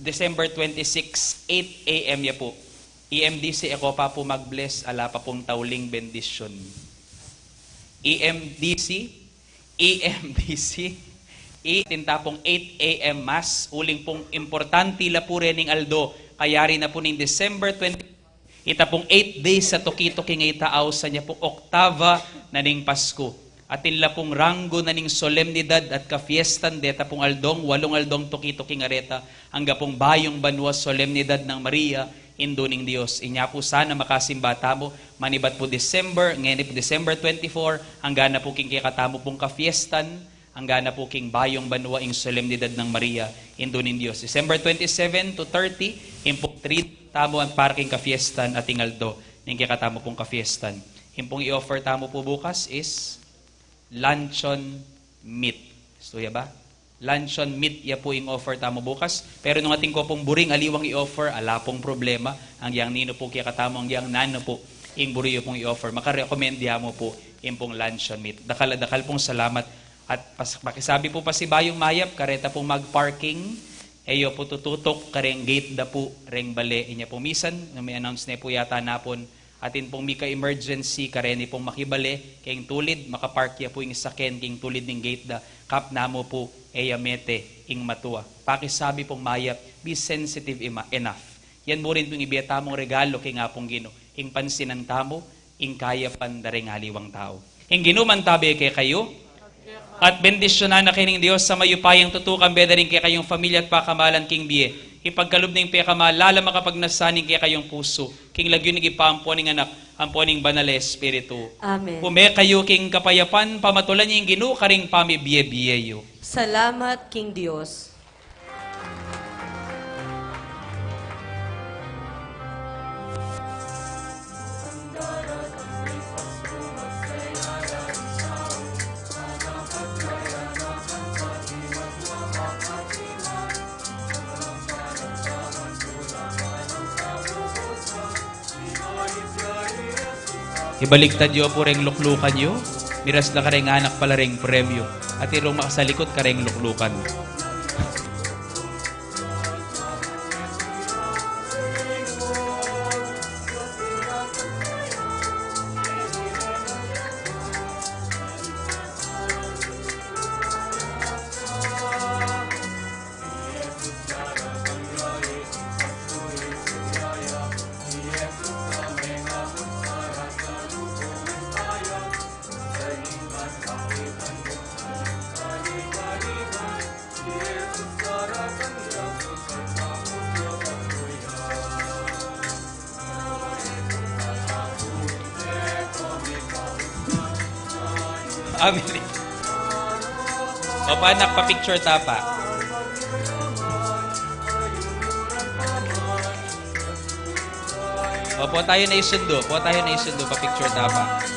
December twenty-six, eight A M ya pu. E M D C, e ko pa pu mag-bless, ala pa pung tauling bendisyun. E M D C, E M D C, atin ta pung eight A M Mass, uling pung importante la pu rening aldo, kayari na pu ning December twenty, ita pung eight days a tuki-tuki nga ita ausan ya pung oktava na ning Pasku. Atin la pung ranggo na ning solemnidad at kafiestan deta pung aldong, walung aldong tuki-tuki nga reta, angga pung bayung banua solemnidad nang Maria, Indu ning Dios. Inya pu sana makasimba tamu, manibat pu December, ngeni pu December twenty-four, angga na pu king kekatamu pung kafiestan, angga na pu king bayung banua ing solemnidad nang Maria, Indu ning Dios. December twenty-seven to thirty, ing pung treat tamu at para king kafiestan at ing aldo ning kekatamu pung kafiestan. Ing pung i-offer tamu pu bukas is luncheon meat. Gusto ya ba? Luncheon meat ya pu ing offer tamu bukas. Pero nung atin ko pung buring aliwang i-offer, ala pung problema. Anggyang ninu pu kekatamu, anggyang nanu pu ing buri yu pung i-offer, makarecommend ya mu pu ing pung luncheon meat. Dakal a dakal pung salamat. At pas-, pakisabi pu pasibayung mayap kareta pung mag-parking, e yu pu tututuk kareng gate da pu reng bale. Inya pu misan, nung mi-announce ne pu yata napun, atin pung mika-emergency, kareni pung makibale keng tulid, makapark ya pu ing saken keng tulid ning gate da, kapna mu pu e ya mete ing matua. Pakisabi pung mayap, be sensitive ema-, enough. Yan mu rin pung ibie tamung regalo keng Apung Ginu, ing pansinan tamu ing kayapan da reng aliwang tau. Ing Ginu mantabe kekayu. At bendisyunan na kayu ning Dios a mayupayang tutu, kambe da ring kekayung pamilya at pakamalan king bie. Ipagkalub ning pekamal-alam a kapagnasa ning kekayung pusu, king lagyu ning Ibpa, ampo ning Anak, ampo ning Banal a Espiritu. Amen. Ume kayu king kapayapan, pamatulan yu ing Ginu karing pamibie-bie yu. Salamat king Dios. Ibaligtad yu pu reng luklukan yu, miras la kareng anak pala reng premyu, at irung makasalikut kareng luklukan. Amen. O, panak, pa-picture ta pa. O, po tayo na isundo. Po tayo na isundo. Pa-picture ta pa.